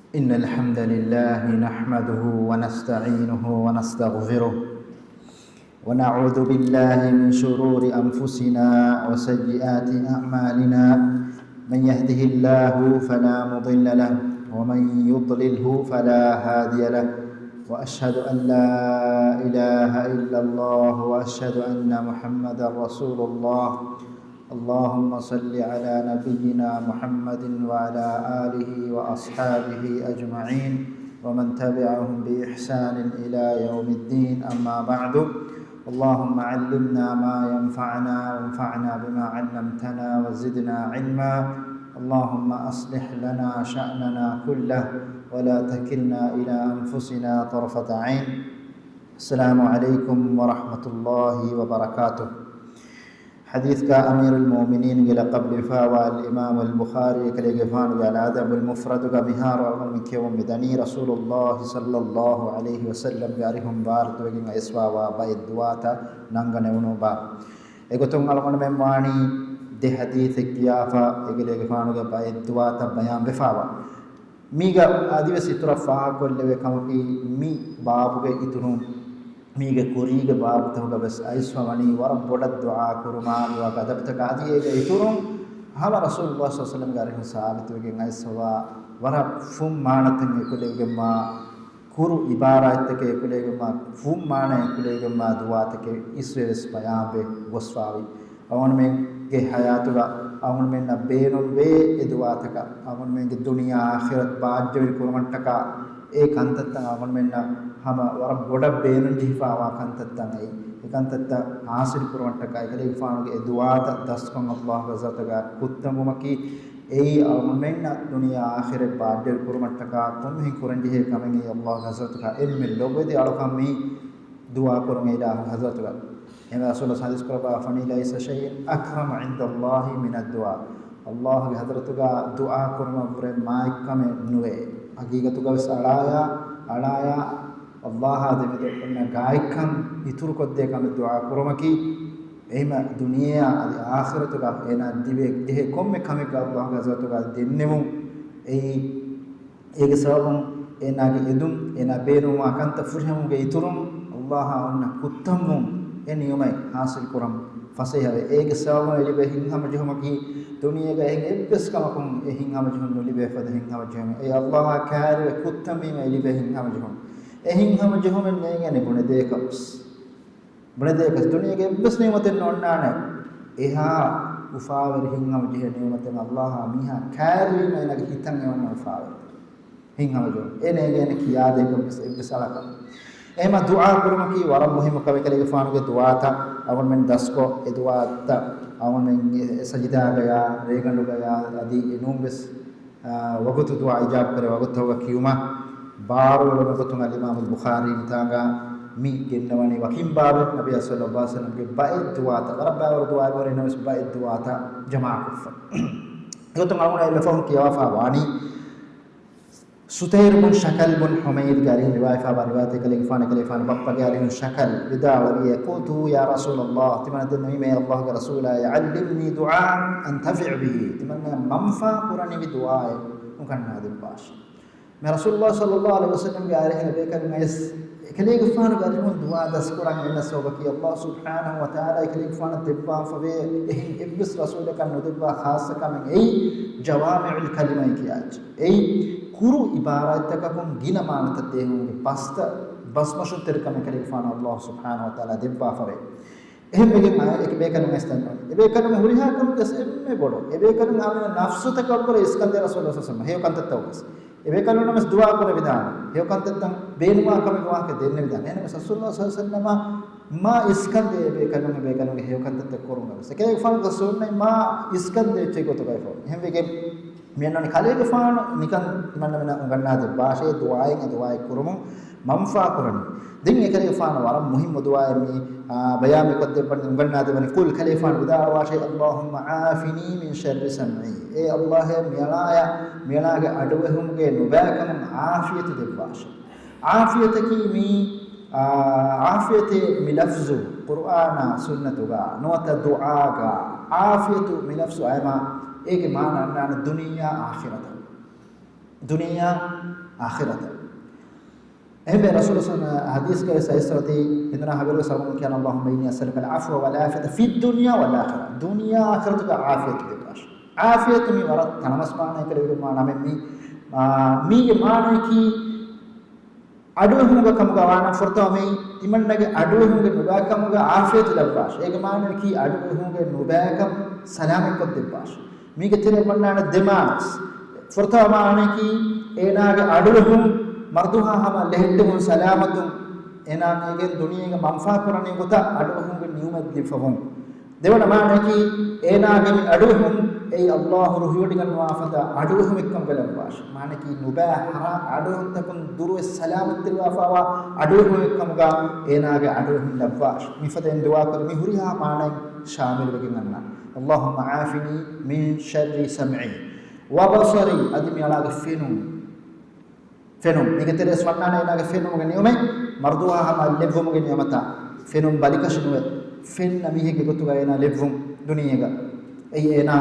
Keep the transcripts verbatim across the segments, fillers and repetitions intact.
إن الحمد لله نحمده ونستعينه ونستغفره، ونعوذ بالله من شرور أنفسنا وسيئات أعمالنا. من يهده الله فلا مضل له، ومن يضلله فلا هادي له. وأشهد أن لا إله إلا الله، وأشهد أن محمدا رسول الله. اللهم صل على نبينا محمد وعلى آله وأصحابه أجمعين، ومن تبعهم بإحسان إلى يوم الدين. أما بعد، اللهم علمنا ما ينفعنا، وانفعنا بما علمتنا، وزدنا علما. اللهم أصلح لنا شأننا كله، ولا تكلنا إلى أنفسنا طرفة عين. السلام عليكم ورحمة الله وبركاته. ޙަދީޘްގަ އަމީރުލް މުއުމިނީންގެ ލަޤަބު ލިބިފައިވާ އަލްއިމާމު އަލް ބުޚާރީ އެކަލޭގެފާނުގެ އަލްއަދަބުލް މުފްރަދުގަ މިހާރު އަޅުގަނޑުމެން ކިޔަވަމުން މިދަނީ ރަސޫލުﷲ ޞައްލަﷲ ޢަލައިހި ވަސައްލަމްގެ އަރިހުން ވާރިދުވެގެން އައިސްފައިވާ ބައެއް ދުޢާތައް ނަންގަނެވުނު ބާ. އެގޮތުން އަޅުގަނޑުމެން ވާނީ ދެ ޙަދީޘެއް ކިޔާފަ އެކަލޭގެފާނުގެ ބައެއް ދުޢާތައް ބަޔާންވެފައިވާ. މީގަ އަދިވެސް އިތުރަށް ފާހަގަކޮށްލެވޭ ކަމަކީ، މި ބާބުގެ އިތުރުން، މީގެ ކުރީގެ ބާބުތަކުގަ ވެސް އައިސްފަ ވަނީ ވަރަށް ބޮޑަށް ދުޢާ ކުރުމާ ދުޢާގެ އަދަބުތަކާ. އަދި އޭގެ އިތުރުން ހަމަ ރަސޫލުﷲ ޞައްލަﷲ ޢަލައިހި ވަސައްލަމްގެ އަރިހުން ސާބިތުވެގެން އައިސްފަވާ ވަރަށް ފުން މާނަތައް އެކުލެވިގެންވާ، ކުރު ޢިބާރާތްތަކެއް އެކުލެވިގެންވާ، ފުން މާނަ އެކުލެވިގެންވާ ދުޢާތަކެއް އިސްވެ ވެސް ބަޔާންވެ ގޮސްފައިވި. އަޅުގަނޑުމެންގެ ޙަޔާތުގަ އަޅުގަނޑުމެންނަށް ބޭނުންވޭ އެ ދުޢާތަކަށް، އަޅުގަނޑުމެންގެ ދުނިޔެ އާޚިރަތް ބާއްޖަވެރި ކުރުމަށްޓަކާ އެ ކަންތައްތައް އަޅުގަނޑުމެންނަށް ހަމަ ވަރަށް ބޮޑަށް ބޭނުންޖެހިފައިވާ ކަންތައްތައް އެއީ. އެ ކަންތައްތައް ޙާޞިލު ކުރުމަށްޓަކާ އެކަލޭގެފާނުގެ އެ ދުޢާތައް ދަސްކޮށް ﷲގެ ޙަޟްރަތުގަ ކުއްތަންވުމަކީ އެއީ އަޅުގަނޑުމެންނަށް ދުނިޔެ އާޚިރަތް ބާއްޖަވެރި ކުރުމަށްޓަކާ ކޮންމެހެން ކުރަންޖެހޭ ކަމެއް އެއީ. ﷲގެ ޙަޟްރަތުގަ އެންމެ ލޮބުވެތި އަޅުކަން މީ ދުޢާ ކުރުން އިލާހުގެ ޙަޟްރަތުގަ. އެހެންވެ ރަސޫލު ޙަދީޘް ކުރައްވާފަނީ، ليس شيء أكرم عند الله من الدعاء. ﷲގެ ޙަޟްރަތުގަ ދުޢާ ކުރުމަށްވުރެ މާތްކަމެއް ނުވޭ. ޙަޤީޤަތުގަ ވެސް އަޅާޔާ، އަޅާޔާ ﷲއާ ދެމެދު އޮންނަ ގާތްކަން އިތުރުކޮށްދޭ ކަމެއް ދުޢާ ކުރުމަކީ، އެހެންމަ ދުނިޔެއާ އަދި އާޚިރަތުގަ އޭނާ ދިވެ ޖެހޭ ކޮންމެ ކަމެއްގަ ﷲގެ ޙަޟްރަތުގަ ދެންނެވުން އެއީ. އޭގެ ސަބަބުން އޭނާގެ އެދުން، އޭނާ ބޭނުންވާ ކަންތައް ފުރިހަމަވުމުގެ އިތުރުން ﷲއާ އޮންނަ ކުއްތަންވުން އެ ނިޢުމަތް ޙާޞިލް ކުރަން ފަސޭހަވޭ. އޭގެ ސަބަބުން އެ ލިބޭ ހިތްހަމަޖެހުމަކީ، ދުނިޔޭގަ އެހެން އެއްވެސް ކަމަކުން އެ ހިތްހަމަޖެހުން ނުލިބޭ ފަދަ ހިތްހަމަޖެހުމެއް. އެއީ ﷲއާ ކައިރިވެ ކުއްތަންވީމަ އެ ލިބޭ ހިތްހަމަޖެހުން. އެ ހިތްހަމަޖެހުމެއް ނޭނގޭނެ ބުނެދޭކަށްވެސް. ބުނެދޭކަށް ދުނިޔޭގެ އެއްވެސް ނިޢުމަތެއް ނޯންނާނެ. އެހާ އުފާވެރި ހިތްހަމަޖެހޭ ނިޢުމަތެއް ﷲއާ މީހާ ކައިރިވީމަ އޭނާގެ ހިތަށް އެވަންނަ އުފާވެރި ހިތްހަމަޖެހުން. އެ ނޭނގޭނެ ކިޔާދޭކަށްވެސް އެއްވެސް އަޅަކަށް. އެހެންމަ ދުޢާ ކުރުމަކީ ވަރަށް މުހިއްމު ކަމެއް. އެކަލޭގެފާނުގެ ދުޢާތައް އަޅުގަނޑުމެން ދަސްކޮށް، އެ ދުޢާތައް އަޅުގަނޑުމެން ސަޖިދާގަޔާ، ރޭގަނޑުގަޔާ އަދި އެނޫންވެސް އާ، ވަގުތު ދުޢާ އިޖާބަ ކުރޭ ވަގުތުތަކުގަ ކިޔުމަށް ބާރުއެޅުމަށް ގޮތުން އަލްއިމާމުލް ބުޚާރީ މިތާނގަ މި ގެންނަވަނީ ވަކިން ބާބެއް. ނަބިއްޔާ ޞައްލަﷲ ޢަލައިހި ވަސައްލަމްގެ ބައެއް ދުޢާތައް، ވަރަށް ބައިވަރު ދުޢާއެއް ނަމަވެސް ބައެއް ދުޢާތައް ޖަމާކޮށްފަ. އެގޮތުން އަޅުގަނޑު އެންމެ ފަހުން ކިޔަވާފަ ވާނީ ސުތައިރު ބުން ޝަކަލް ބުން ޙުމައިރުގެ އަރިހުން ރިވާޔަތްވާ ރިވާޔަތެއް. އެކަލޭގެފާނު، އެކަލޭގެފާނުގެ ބައްޕަގެ އަރިހުން ޝަކަލް ވިދާޅުވި، قلت يا رسول الله، ތިމަންނަ ދެންނެވީމޭ ﷲގެ ރަސޫލާއޭ، علمني دعاء أنتفع به، ތިމަންނަ މަންފާ ކުރަނިވި ދުޢާއެއް އުނގަންނާދެއްވާށި. މި ރަސޫލުﷲ ޞައްލަﷲ ޢަލައިހި ވަސައްލަމްގެ އަރިހަށް އެބޭކަލުން އައިސް، އެކަލޭގެފާނުގެ އަރިހުން ދުޢާ ދަސްކުރަން އަންނަ ސަބަބަކީ، ﷲ ސުބްޙާނަހޫ ވަތަޢާލާ އެކަލޭގެފާނަށް ދެއްވާފަވޭ އެހެން އެއްވެސް ރަސޫލަކަށް ނުދެއްވާ ޚާއްޞަ ކަމެއް އެއީ، ޖަވާމިޢުލް ކަލިމައި ކިޔާ އެއްޗެއް. އެއީ، ކުރު ޢިބާރާތްތަކަކުން ގިނަ މާނަތައް ދޭހަވުމުގެ ބަސްތައް، ބަސްމަށުންތެރިކަމެއް އެކަލޭގެފާނަށް ﷲ ސުބްޙާނަހޫ ވަތަޢާލާ ދެއްވާފަވޭ. އެހެންވެގެން އާ އެކަ ބޭކަލުން އައިސް ދަންނަވަނީ. އެބޭކަލުން ހުރިހާ ކަމުގެސް އެންމެ ބޮޑު. އެބޭކަލުން އާ ނަފްސުތަކަށްވުރެ އިސްކަންދޭ ރަސޫލު ޞައްލަﷲ ޢަލައިހި ވަސައްލަމަ. ހެޔޮ ކަންތައްތަކުވެސް. އެބޭކަލުންނަށް ވެސް ދުޢާ ކުރެވިދާނެ. ހެޔޮ ކަންތައްތައް ބޭނުންވާ ކަމެއްގެ ވާހަކަ ދެންނެވިދާނެ. އެހެންވެ ރަސޫލު ޞައްލަﷲ ޢަލައިހި ވަސައްލަމަ މާ އިސްކަންދޭ އެބޭކަލުން، އެބޭކަލުންގެ ހެޔޮ ކަންތައްތައް ކުރުމަށް ވެސް. އެކަލޭގެފާނުގެ ސުންނަތް މާ އިސްކަންދޭ އެއްޗެއް ގޮތުގައި ފަހު. އެހެންވެގެން މިއަންނަނީ ކަލޭގެފާނު ނިކަން ތިމަންނަމެންނަށް އުނގަންނާދެއްވާށޭ، ދުޢާއެއް އެ ދުޢާއެއް ކުރުމުން މަންފާ ކުރަނީ. ދެން އެކަލޭގެފާނު ވަރަށް މުހިއްމު ދުޢާއެއް މި، އާ، ބަޔާން މިކޮށްދެއްވަނީ، އުނގަންނާދެއްވަނީ. ޤުލް، ކަލޭގެފާނު ވިދާޅުވާށޭ، اللهم عافني من شر سمعي. އޭ ﷲ، މިއަޅާޔަށް މިއަޅާގެ އަޑުއެހުމުގެ ނުބައިކަމުން ޢާފިޔަތު ދެއްވާށޭ. ޢާފިޔަތަކީ މީ، އާ، ޢާފިޔަތޭ މި ލަފްޒު ޤުރުއާނާ ސުންނަތުގަ ނުވަތަ ދުޢާގަ ޢާފިޔަތު މި ލަފްޒު އައިމާ އޭގެ މާނަ އަންނާނެ ދުނިޔެއާ އާޚިރަތަށް. ދުނިޔެއާ އާޚިރަތަށް. އެހެންވެ ރަސޫލު ސަ-، ޙަދީޘްގައި ސައިސްވަތީ ހިނދުނާ ހަބަރު ސަމުން ކިޔަން، اللهم إني أسألك العفو والعافية في الدنيا والآخرة. ދުނިޔެ އާޚިރަތުގަ ޢާފިޔަތު ދެއްވާށި. ޢާފިޔަތު މި ވަރަށް ތަނަވަސް މާނައެއް ކަލޭގެ މާނަ މެން މީ، އާ، މީގެ މާނަޔަކީ އަޑުއެހުމުގެ ކަމުގަ ވާނަން ފުރަތަމަ މީ ތިމަންނަގެ އަޑުއެހުމުގެ ނުބައިކަމުގަ ޢާފިޔަތު ލައްވާށި. އޭގެ މާނަޔަކީ އަޑުއެހުމުގެ ނުބައިކަން ސަލާމަތްކޮށްދެއްވާށި. މީގެ ތެރެއަށް ވަންނާނެ ދެ މާނަ. ފުރަތަމަ މާނަޔަކީ އޭނާގެ އަޑުއެހުން މަރުދުހާ ހަމަ ލެހެއްޓެވުން ސަލާމަތުން އޭނާ މީގެން ދުނިޔޭގަ މަންފާ ކުރަނީ ގޮތަށް އަޑުއެހުމުގެ ނިޢުމަތް ލިބިފަވުން. ދެވަނަ މާނަޔަކީ، އޭނާގެ މި އަޑުއެހުން އެއީ ﷲ ރުހިވޮޑިގަންނަވާ ފަދަ އަޑުއެހުމެއްކަމުގަ ލައްވާށި. މާނަޔަކީ، ނުބައި ޙަރާމް އަޑުއެހުންތަކުން ދުރުވެ ސަލާމަތްތެރިވާފަވާ އަޑުއެހުމެއްކަމުގަ އޭނާގެ އަޑުއެހުން ލައްވާށި. މިފަދައިން ދުޢާކުރި މި ހުރިހާ މާނައިން ޝާމިލުވެގެން އަންނާނެ. اللهم عافني من شر سمعي وبصري، އަދި މިއަޅާގެ ފެނުން. ފެނުން. މީގެ ތެރެއަސް ވަންނާނެ އޭނާގެ ފެނުމުގެ ނިޢުމަތް، މަރުދުވާ ހަމަ ލެއްވުމުގެ ނިޢުމަތާ، ފެނުން ބަލިކަށި ނުވެ، ފެންނަ މީހެއްގެ ގޮތުގަ އޭނާ ލެއްވުން ދުނިޔޭގަ. އެއީ އޭނާ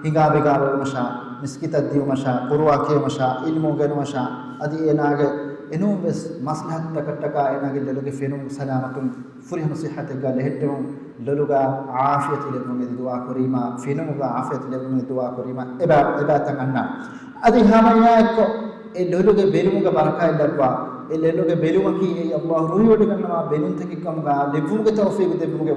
ހިނގާ ބިގާ ރޮވުމަށާ، މިސްކިތަށް ދިޔުމަށާ، ޤުރުއާން ކިޔެވުމަށާ، ޢިލްމު އުނގެނުމަށާ، އަދި އޭނާގެ އެނޫންވެސް މަސްލަހަތުތަކަށްޓަކާ އޭނާގެ ލޮލުގެ ފެނުން ސަލާމަތުން ފުރިހަމަ ޞިއްޙަތެއްގަ ލެހެއްޓެވުން، ލޮލުގަ ޢާފިޔަތު ލެއްވުމަށް ދުޢާ ކުރީމާ، ފެނުމުގަ ޢާފިޔަތު ލެއްވުމަށް ދުޢާ ކުރީމާ، އެބަ-، އެބައިތައް އަންނާނެ. އަދި ހަމައެއާއެއްކޮށް، އެ ލޮލުގެ ބެލުމުގަ ބަރަކާތް ލައްވާ، އެ ލޮލުގެ ބެލުމަކީ އެއީ ﷲ ރުހިވޮޑިގަންނަވާ ބެލުންތަކެއްކަމުގަ ލެއްވުމުގެ ތައުފީޤު ދެއްވުމުގެ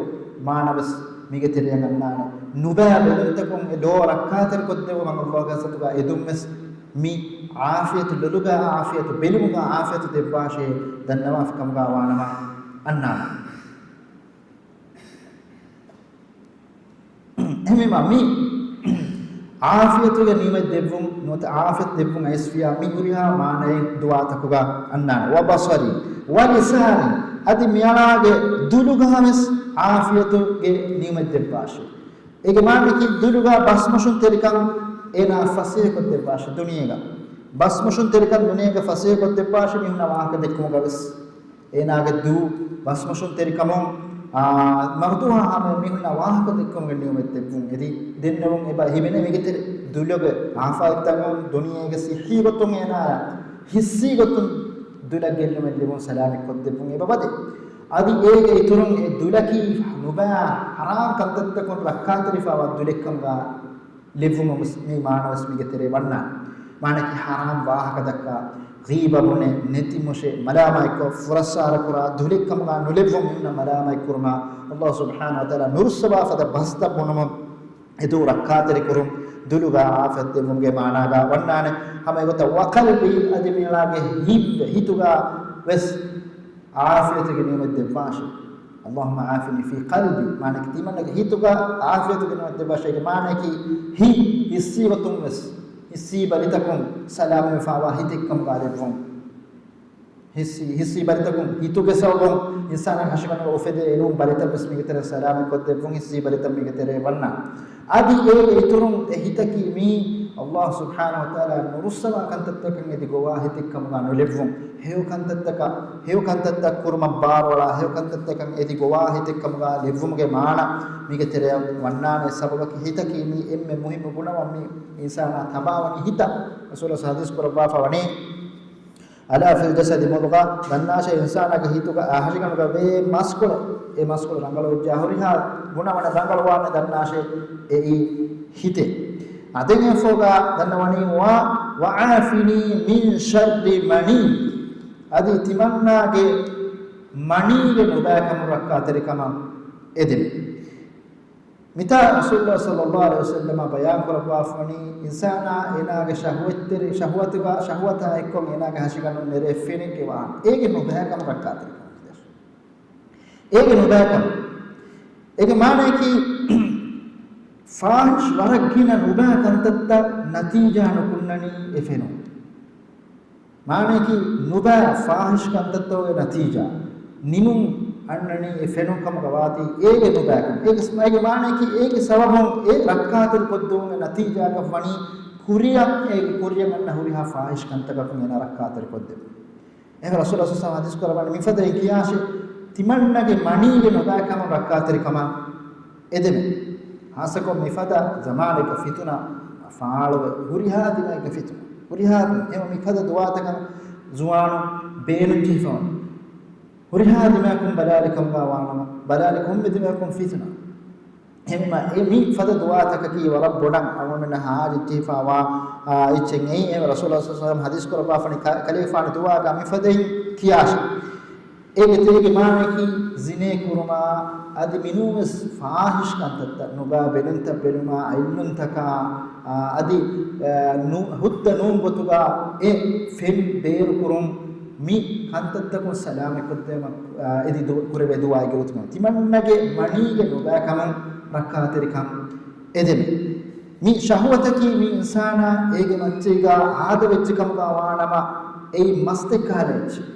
މާނަވެސް މީގެ ތެރެއަށް އަންނާނެ. ނުބައި ބެލުންތަކުން އެ ލޯ ރައްކާތެރިކޮށްދެއްވުމަށް ﷲގެ ޙަޟްރަތުގަ އެދުންވެސް މި ޢާފިޔަތު، ލޮލުގަ ޢާފިޔަތު، ބެލުމުގަ ޢާފިޔަތު ދެއްވާށޭ ދަންނަވާފިކަމުގަ ވާނަމަ އަންނާނެ. އެހެންވީމާ، މި ޢާފިޔަތުގެ ނިޢުމަތް ދެއްވުން، ނުވަތަ ޢާފިޔަތު ދެއްވުން އައިސްފިޔާ މި ހުރިހާ މާނައެއް ދުޢާތަކުގަ އަންނާނެ. وبصري ولساني، އަދި މިއަޅާގެ ދުލުގަ ވެސް ޢާފިޔަތުގެ ނިޢުމަތް ދެއްވާށޭ. އޭގެ މާނައަކީ ދުލުގަ ބަސްމޮށުންތެރިކަން އޭނާ ފަސޭހަކޮށްދެއްވާށޭ ދުނިޔޭގަ. ބަސްމޮށުންތެރިކަން ދުނިޔޭގަ ފަސޭހަކޮށްދެއްވާށޭ މީހުންނަށް ވާހަކަ ދެއްކުމުގަ ވެސް. އޭނާގެ ދޫ ބަސްމޮށުންތެރިކަމުން، އާ، މަރުދުވާ ހަމަ މީހުންނަށް ވާހަކަ ދެއްކުމުގެ ނިޢުމަތް ދެއްވުން. އެދި ދެންނެވުން އެބަ ހިމެނޭ މީގެ ތެރެ ދުލުގެ އާފާތްތަކުން ދުނިޔޭގެ ޞިއްޙީ ގޮތުން އޭނާޔަށް ޙިއްސީ ގޮތުން ދުލަށް ގެއްލުމެއް ލިބުން ސަލާމަތްކޮށްދެއްވުން އެބަ ވަދެ. އަދި އޭގެ އިތުރުން އެ ދުލަކީ ނުބައި ޙަރާމް ކަންތައްތަކުން ރައްކާތެރިފައިވާ ދުލެއްކަމުގަ ލެއްވުމަށް ވެސް މި މާނަވެސް މީގެ ތެރޭ ވަންނާނެ. މާނައަކީ ޙަރާމް ވާހަކަ ދައްކާ، ޣީބަ ބުނެ، ނެތި މޮށެ، މަލާމާތްކޮށް، ފުރައްސާރަ ކުރާ ދުލެއްކަމުގަ ނުލެއްވުން މީހުންނަށް މަލާމާތްކުރުމާ، ﷲ ސުބްޙާނަހޫ ވަތަޢާލާ ނުރުއްސަވާ ފަދަ ބަސްތައް ބުނުމުން އެދޫ ރައްކާތެރިކުރުން، ދުލުގަ ޢާފިޔަތު ދެއްވުމުގެ މާނާގަ ވަންނާނެ. ހަމަ އެގޮތަށް ވަޤަލްބީ އަދި މިއަޅާގެ ހިތް، ހިތުގަ ވެސް ޢާފިޔަތުގެ ނިޢުމަތް ދެއްވާށޭ. اللهم عافني في قلبي، މާނައަކީ ތިމަންނަގެ ހިތުގަ ޢާފިޔަތުގެ ނިޢުމަތް ދެއްވާށޭ. އޭގެ މާނައަކީ ހިތް ޙިއްސީ ގޮތުން ވެސް، ޙިއްސީ ބަލިތަކުން ސަލާމަތްވެފައިވާ ހިތެއްކަމުގަ ލެއްވުން. ޙިއްސީ، ޙިއްސީ ބަލިތަކުން ހިތުގެ ސަބަބުން އިންސާނާ ހަށިގަނޑުގަ އުފެދޭ އެނޫން ބަލިތައް ވެސް މީގެ ތެރެއަށް ސަލާމަތްކޮށްދެއްވުން، ޙިއްސީ ބަލިތައް މީގެ ތެރޭ ވަންނާނެ. އަދި އޭގެ އިތުރުން އެ ހިތަކީ މީ ﷲ ސުބްޙާނަހޫ ވަތަޢާލާ ނުރުއްސަވާ ކަންތައްތަކަށް އެދި ގޮވާ ހިތެއްކަމުގަ ނުލެއްވުން. ހެޔޮ ކަންތައްތަކަށް، ހެޔޮ ކަންތައްތައް ކުރުމަށް ބާރުއަޅާ، ހެޔޮ ކަންތައްތަކަށް އެދި ގޮވާ ހިތެއްކަމުގަ ލެއްވުމުގެ މާނަ މީގެ ތެރެއަށް ވަންނާނެ. ސަބަބަކީ ހިތަކީ މީ އެންމެ މުހިއްމު ގުނަވަން މީ އިންސާނާ ތަބާވަނީ ހިތަށް. ރަސޫލާ ޙަދީޘް ކުރައްވާފަ ވަނީ، ألا في الجسد مضغة، ދަންނާށޭ އިންސާނާގެ ހިތުގަ، އާ، ހަށިގަނޑުގަ ވޭ މަސްކޮޅެއް، އެ މަސްކޮޅު ރަނގަޅުވެއްޖާ ހުރިހާ ގުނަވަނެއް ރަނގަޅުވާނެ ދަންނާށޭ އެއީ ހިތޭ. އާ، ދެން އެއަށްފަހުގަ ދަންނަވަނީ، و، وعافني من شر مني، އަދި ތިމަންނާގެ މަނީގެ ނުބައިކަމުން ރައްކާތެރިކަމަށް އެދެވޭ. މިތާ ރަސޫލުﷲ ޞައްލަﷲ ޢަލައިހި ވަސައްލަމަ ބަޔާން ކުރައްވާފަ ވަނީ، އިންސާނާ އޭނާގެ ޝަހުވަތްތެރި، ޝަހުވަތުގަ، ޝަހުވަތާ އެއްކޮށް އޭނާގެ ހަށިގަނޑުން ނެރޭ ފެނެއްގެ ވާހަކަ. އޭގެ ނުބައިކަމު ރައްކާތެރިކަމަށް. އޭގެ ނުބައިކަމު. އޭގެ މާނައަކީ، ފާޙިޝް ވަރަށް ގިނަ ނުބައި ކަންތައްތައް ނަތީޖާ ނުކުންނަނީ އެ ފެނުން. މާނައަކީ ނުބައި ފާޙިޝް ކަންތައްތަކުގެ ނަތީޖާ ނިމުން އަންނަނީ އެ ފެނުން ކަމުގަ ވާތީ އޭގެ ނުބައިކަން. އޭގެ، އޭގެ މާނައަކީ އޭގެ ސަބަބުން އެ ރައްކާތެރި ކޮށްދެވުމުގެ ނަތީޖާއަކަށް ވަނީ ކުރިއަށް އޭގެ ކުރިއަށް އަންނަ ހުރިހާ ފާޙިޝް ކަންތަކަކުން އޭނާ ރައްކާތެރި ކޮށްދެވުން. އެހެން ރަސޫލު ޞައްލަﷲ ޢަލައިހި ވަސައްލަމަ ޙަދީޘް ކުރައްވަނީ މިފަދައިން ކިޔާށޭ ތިމަންނަގެ މަނީގެ ނުބައިކަމުން ރައްކާތެރިކަމަށް އެދެމެ. ޚާއްޞަކޮށް މިފަދަ ޒަމާނެއްގަ ފިތުނަ ފާޅުވެ ހުރިހާ ދިމައެއްގަ ފިތުނަ. ހުރިހާ އެހެން މިފަދަ ދުޢާތަކަށް ޒުވާނުން ބޭނުން ޖެހިފަވަން. ހުރިހާ ދިމާއަކުން ބަލާލި ކަމުގަ ވާނަމަ، ބަލާލި ކޮންމެ ދިމާއަކުން ފިތުނަ. އެހެންވީމަ، އެ މި ފަދަ ދުޢާތަކަކީ ވަރަށް ބޮޑަށް އަޅުގަނޑުމެންނަށް ހާޖަތް ޖެހިފަވާ، އާ، އެއްޗެއް އެއީ. އެ ރަސޫލާ ޞައްލަﷲު ޢަލައިހި ވަސައްލަމަ ޙަދީޘް ކުރައްވާފަނި ކަ-، ކަލޭގެފާނު ދުޢާގަ މިފަދައިން ކިޔާށޭ. އޭގެ ތެރޭގެ މާނައަކީ ޒިނޭ ކުރުމާ، އަދި މިނޫންވެސް ފާޙިޝް ކަންތައްތައް، ނުބައި ބެލުންތައް ބެލުމާ، އަތްލުންތަކާ، އާ، އަދި، އާ، ނު-، ހުއްދަ ނޫން ގޮތުގަ އެ ފެން ބޭރުކުރުން، މި ކަންތައްތަކުން ސަލާމަތްކޮށްދޭން، އާ، އެދި ދު-، ކުރެވޭ ދުޢާއެއްގެ ގޮތުގަ ތިމަންނަގެ މަނީގެ ނުބައިކަމުން ރައްކާތެރިކަން އެދެމެ. މި ޝަހުވަތަކީ މި އިންސާނާ އޭގެ މައްޗަށް އާދަވެއްޖެ ކަމުގަ ވާނަމަ، އެއީ މަސްތެއް ކަހަލަ އެއްޗެއް.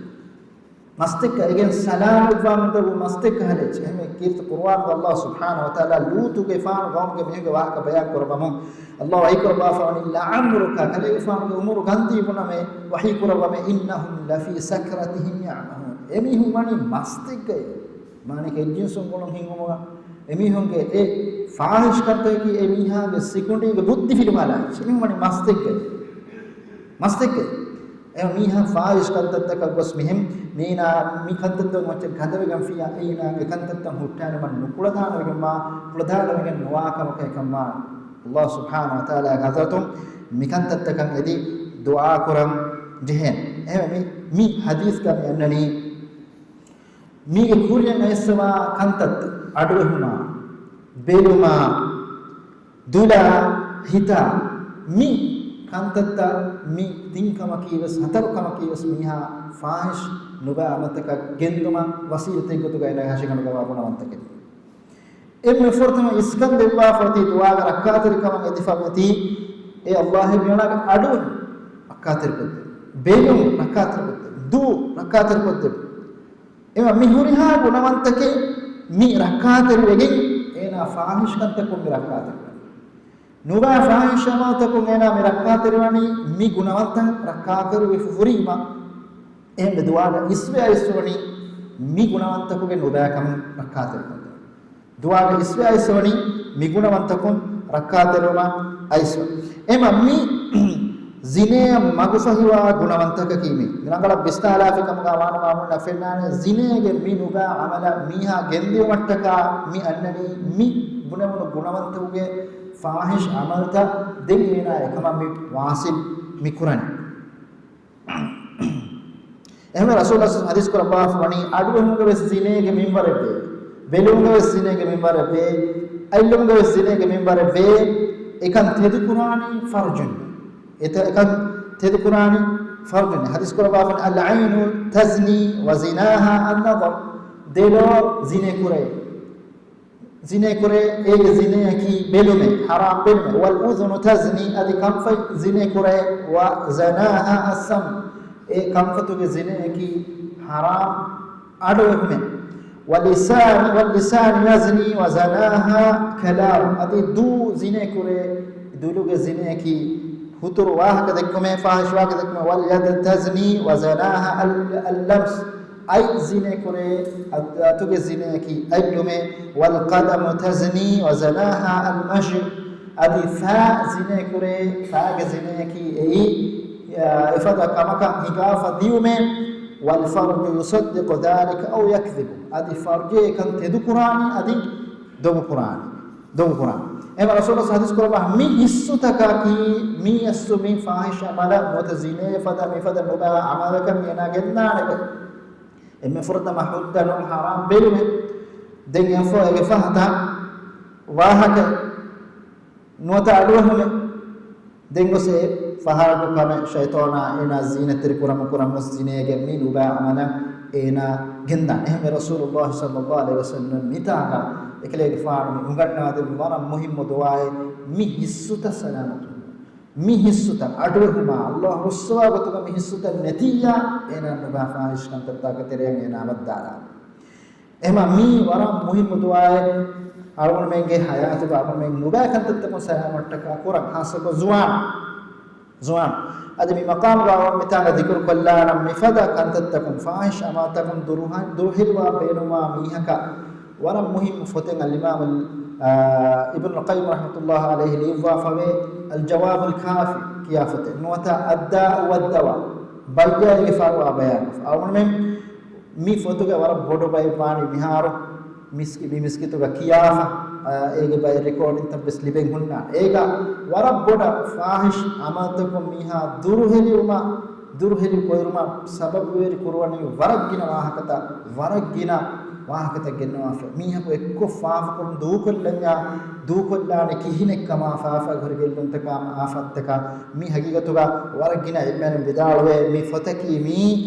މަސްތެއްކަ އެގެން ސަލާމަތްވާ މިދަށު މަސްތެއް ކަހަލަ އެއްޗެއް. އެހެންވެ ކީރިތި ޤުރުއާނުގަ ﷲ ސުބްޙާނަހޫ ވަތަޢާލާ ލޫޠުގެފާނު ޤައުމުގެ މީހުންގެ ވާހަކަ ބަޔާން ކުރައްވަމުން ﷲ ވަޙީ ކުރައްވާފަވަނީ، لعمرك، ކަލޭގެފާނުގެ އުމުރު ގަންދީ ބުނަމޭ، ވަޙީ ކުރައްވަމޭ، إنهم لفي سكرتهم يعمهون. އެމީހުން ވަނީ މަސްތެއްގައި. މާނައަކީ އެއްޖިންސުން ގުޅުން ހިނގުމުގަ އެމީހުންގެ އެ ފާޙިޝް ކަންތަކަކީ އެ މީހާގެ ސިކުނޑީގެ ބުއްދިފިލު ހާލާ އެއްޗެއް. އެމީހުން ވަނީ މަސްތެއްގައި. މަސްތެއްގައި. އެ މީހާ ފާޙިޝް ކަންތައްތަކަށް ގޮސް މިހެން މީނާ މި ކަންތައްތައް މައްޗަށް ގަދަވެގެންފިއްޔާ އޭނާގެ ކަންތައްތައް ހުއްޓާނެ މަ ނުކުޅަދާނަވެގެންވާ، ކުޅަދާނަވެގެން ނުވާ ކަމަކަށް ކަމާ. ﷲ ސުބްޙާނަހޫ ވަތަޢާލާގެ ޙަޟްރަތުން މިކަންތައްތަކަށް އެދި ދުޢާ ކުރަން ޖެހޭނެ. އެހެންވެ މި، މި ޙަދީޘްގަ މި އަންނަނީ މީގެ ކުރިއަށް އައިސްފަވާ ކަންތައް، އަޑުއެހުމާ، ބެލުމާ، ދުލާ، ހިތާ، މި ކަންތައްތައް، މި ތިން ކަމަކީ ވެސް، ހަތަރު ކަމަކީ ވެސް މީހާ ފާޙިޝް ނުބައި އަމަލުތަކަށް ގެންދުމަށް ވަސީލަތެއް ގޮތުގަ އެނާ ހަށިގަނޑުގަވާ ގުނަވަންތަކެއް. އެންމެ ފުރަތަމަ އިސްކަން ދެއްވާފަ އޮތީ ދުޢާގަ ރައްކާތެރިކަމަށް އެދިފަ އޮތީ، އޭ ﷲ މިއޮންނާގެ އަޑުއެހުން ރައްކާތެރިކޮށްދެ، ބެލުން ރައްކާތެރިކޮށްދެ، ދޫ ރައްކާތެރިކޮށްދެ. އެމަ މި ހުރިހާ ގުނަވަންތަކެއް މި ރައްކާތެރިވެގެން އޭނާ ފާޙިޝް ކަންތަކުން މި ރައްކާތެރިވަނީ. ނުބައި ފާޙިޝް އަމަލުތަކުން އޭނާ މި ރައްކާތެރިވަނީ މި ގުނަވަންތައް ރައްކާތެރިވެފަ ހުރީމަ. އެހެންވެ ދުޢާގަ އިސްވެ އައިސްފަވަނީ މި ގުނަވަންތަކުގެ ނުބައިކަމުން ރައްކާތެރިކޮށްދެ. ދުޢާގަ އިސްވެ އައިސްފަވަނީ މި ގުނަވަންތަކުން ރައްކާތެރިވުމަށް އައިސްފަ. އެމަ މި ޒިނޭއަށް މަގުފަހިވާ ގުނަވަންތަކަކީ މި. ރަނގަޅަށް ވިސްނާލާފި ކަމުގަ ވާނަމަ އަމުންނަށް ފެންނާނެ ޒިނޭގެ މި ނުބައި އަމަލަށް މީހާ ގެންދިއުމަށްޓަކާ މި އަންނަނީ މި ބުނެވުނު ގުނަވަންތަކުގެ ފާޙިޝް އަމަލުތައް ދެން އޭނާ އެކަމަށް މި ވާސިލް މި ކުރަނީ. އެހެންވެ ރަސޫލު ޙަދީޘް ކުރައްވާފަ ވަނީ އަޑުއެހުމުގަ ވެސް ޒިނޭގެ މިންވަރެއްވޭ، ބެލުމުގަ ވެސް ޒިނޭގެ މިންވަރެއްވޭ، އަތްލުމުގަ ވެސް ޒިނޭގެ މިންވަރެއްވޭ، އެކަން ތެދުކުރާނީ ފަރުޖުން. އެތަ-، އެކަން ތެދުކުރާނީ ފަރުޖުން. ޙަދީޘް ކުރައްވާފަ ވަނީ، العين تزني وزناها النظر. ދެލޯ ޒިނޭ ކުރޭ. ޒިނޭ ކުރޭ، އޭގެ ޒިނޭއަކީ ބެލުމޭ، ޙަރާމް ބެލުމޭ. والأذن تزني، އަދި ކަންފަތް ޒިނޭ ކުރޭ، وزناها السمع، އެ ކަންފަތުގެ ޒިނޭއަކީ ޙަރާމް އަޑުއެހުމޭ. واللسان، واللسان يزني وزناها كلام، އަދި ދޫ ޒިނޭ ކުރޭ، ދުލުގެ ޒިނޭއަކީ ހުތުރު ވާހަކަ ދެއްކުމޭ، ފާޙިޝް ވާހަކަ ދެއްކުމޭ. واليد تزني وزناها ال-، اللمس، އަތް ޒިނޭ ކުރޭ، އަތް-، އަތުގެ ޒިނޭއަކީ އަތްލުމޭ. والقدم تزني وزناها المشي، އަދި ފައި ޒިނޭ ކުރޭ، ފައިގެ ޒިނޭއަކީ އެއީ، އާ، އެފަދަ ކަމަކަށް ހިނގާފަ ދިއުމޭ. والفرج يصدق ذلك أو يكذب، އަދި ފަރުޖޭ އެކަން ތެދުކުރާނީ އަދި ދޮގުކުރާނީ. ދޮގުކުރާނީ. އެމަ ރަސޫލު ޙަދީޘް ކުރައްވާ މި ހިއްސުތަކަކީ، މި ހިއްސު މި ފާޙިޝް އަމަލަށް ނުވަތަ ޒިނޭ ފަދަ މިފަދަ ނުބައި އަމަލަކަށް މި އޭނާ ގެންދާނެ. އެންމެ ފުރަތަމަ ހުއްދަ ނޫން ޙަރާމް ބެލުމެއް. ދެން އެފަ-، އެގެ ފަހަތަށް ވާހަކަ ނުވަތަ އަޑުއެހުމެއް. ދެން ގޮސް އެ ފަހަރަކު ކަމެއް ޝައިޠާނާ އޭނާ ޒީނަތްތެރި ކުރަމުން ކުރަން ގޮސް ޒިނޭގެ މި ނުބައި އަމަލަށް އޭނާ ގެންދާނެ. އެހެންވެ ރަސޫލުﷲ ޞައްލަﷲު ޢަލައިހި ވަސައްލަމް މިތާގަ އެކަލޭގެފާނު މި އުނގަންނާދެއްވި ވަރަށް މުހިއްމު ދުޢާއެއް މި ހިއްސުތައް ސަލާމަތު. މި ހިއްސުތައް އަޑުއެހުމާ، ﷲ ރުއްސަވާ ގޮތުގަ މި ހިއްސުތައް ނެތިއްޔާ، އޭނާ ނުބައި ފާޙިޝް ކަންތައްތަކުގެ ތެރެއަށް އޭނާ ވައްދާލާނެ. އެހެންމަ މީ ވަރަށް މުހިއްމު ދުޢާއެއް. އަޅުގަނޑުމެންގެ ޙަޔާތުގަ އަޅުގަނޑުމެން ނުބައި ކަންތައްތަކުން ސަލާމަތްވުމަށްޓަކާ ކުރަން، ޚާއްޞަކޮށް ޒުވާން، ޒުވާން. އަދި މި މަޤާމުގަ އަޅުގަނޑު މިތާގަ ޛިކުރު ކޮށްލާނަން މިފަދަ ކަންތައްތަކުން، ފާޙިޝް އަމަލުތަކުން ދުރުހަ-، ދުރުހެލުވާން ބޭނުންވާ މީހަކަށް ވަރަށް މުހިއްމު ފޮތެއް އަލްއިމާމު، އާ، އިބްނުލް ޤައްޔިމް ރަޙްމަތުﷲ ޢަލައިހި ލިޔުއްވާފަވޭ. އަލްޖަވާބުލް ކާފި ކިޔާ ފޮތެއް ނުވަތަ އައްދާއު ވައްދަވާ ބައްޔާ އޭގެފާވާ ބަޔާންކޮށްފަ. އަޅުގަނޑުމެން މި ފޮތުގެ ވަރަށް ބޮޑު ބައެއް ވާނީ މިހާރު މިސް-، މި މިސްކިތުގަ ކިޔާފަ، އާ، އޭގެ ބައެއް ރެކޯޑިންތައް ވެސް ލިބެން ހުންނާނެ. އޭގަ ވަރަށް ބޮޑަށް ފާހިޝް އަމަލްތަކުން މީހާ ދުރުހެލިވުމަށް، ދުރުހެލި ކުރުމަށް ސަބަބުވެރި ކުރުވަނީ ވަރަށް ގިނަ ވާހަކަތައް، ވަރަށް ގިނަ ވާހަކަތައް ގެންނަވާފަ. މީހަކު އެއްކޮށް ފާފަކުރުން ދޫކޮށްލަންޏާ، ދޫކޮށްލާނެ ކިހިނެއްކަމާ، ފާފައިގެ ހުރި ގެއްލުންތަކާ، އާފަތްތަކާ، މި ހަގީގަތުގަ ވަރަށް ގިނަ އެންމެން ވިދާޅުވޭ، މި ފޮތަކީ މީ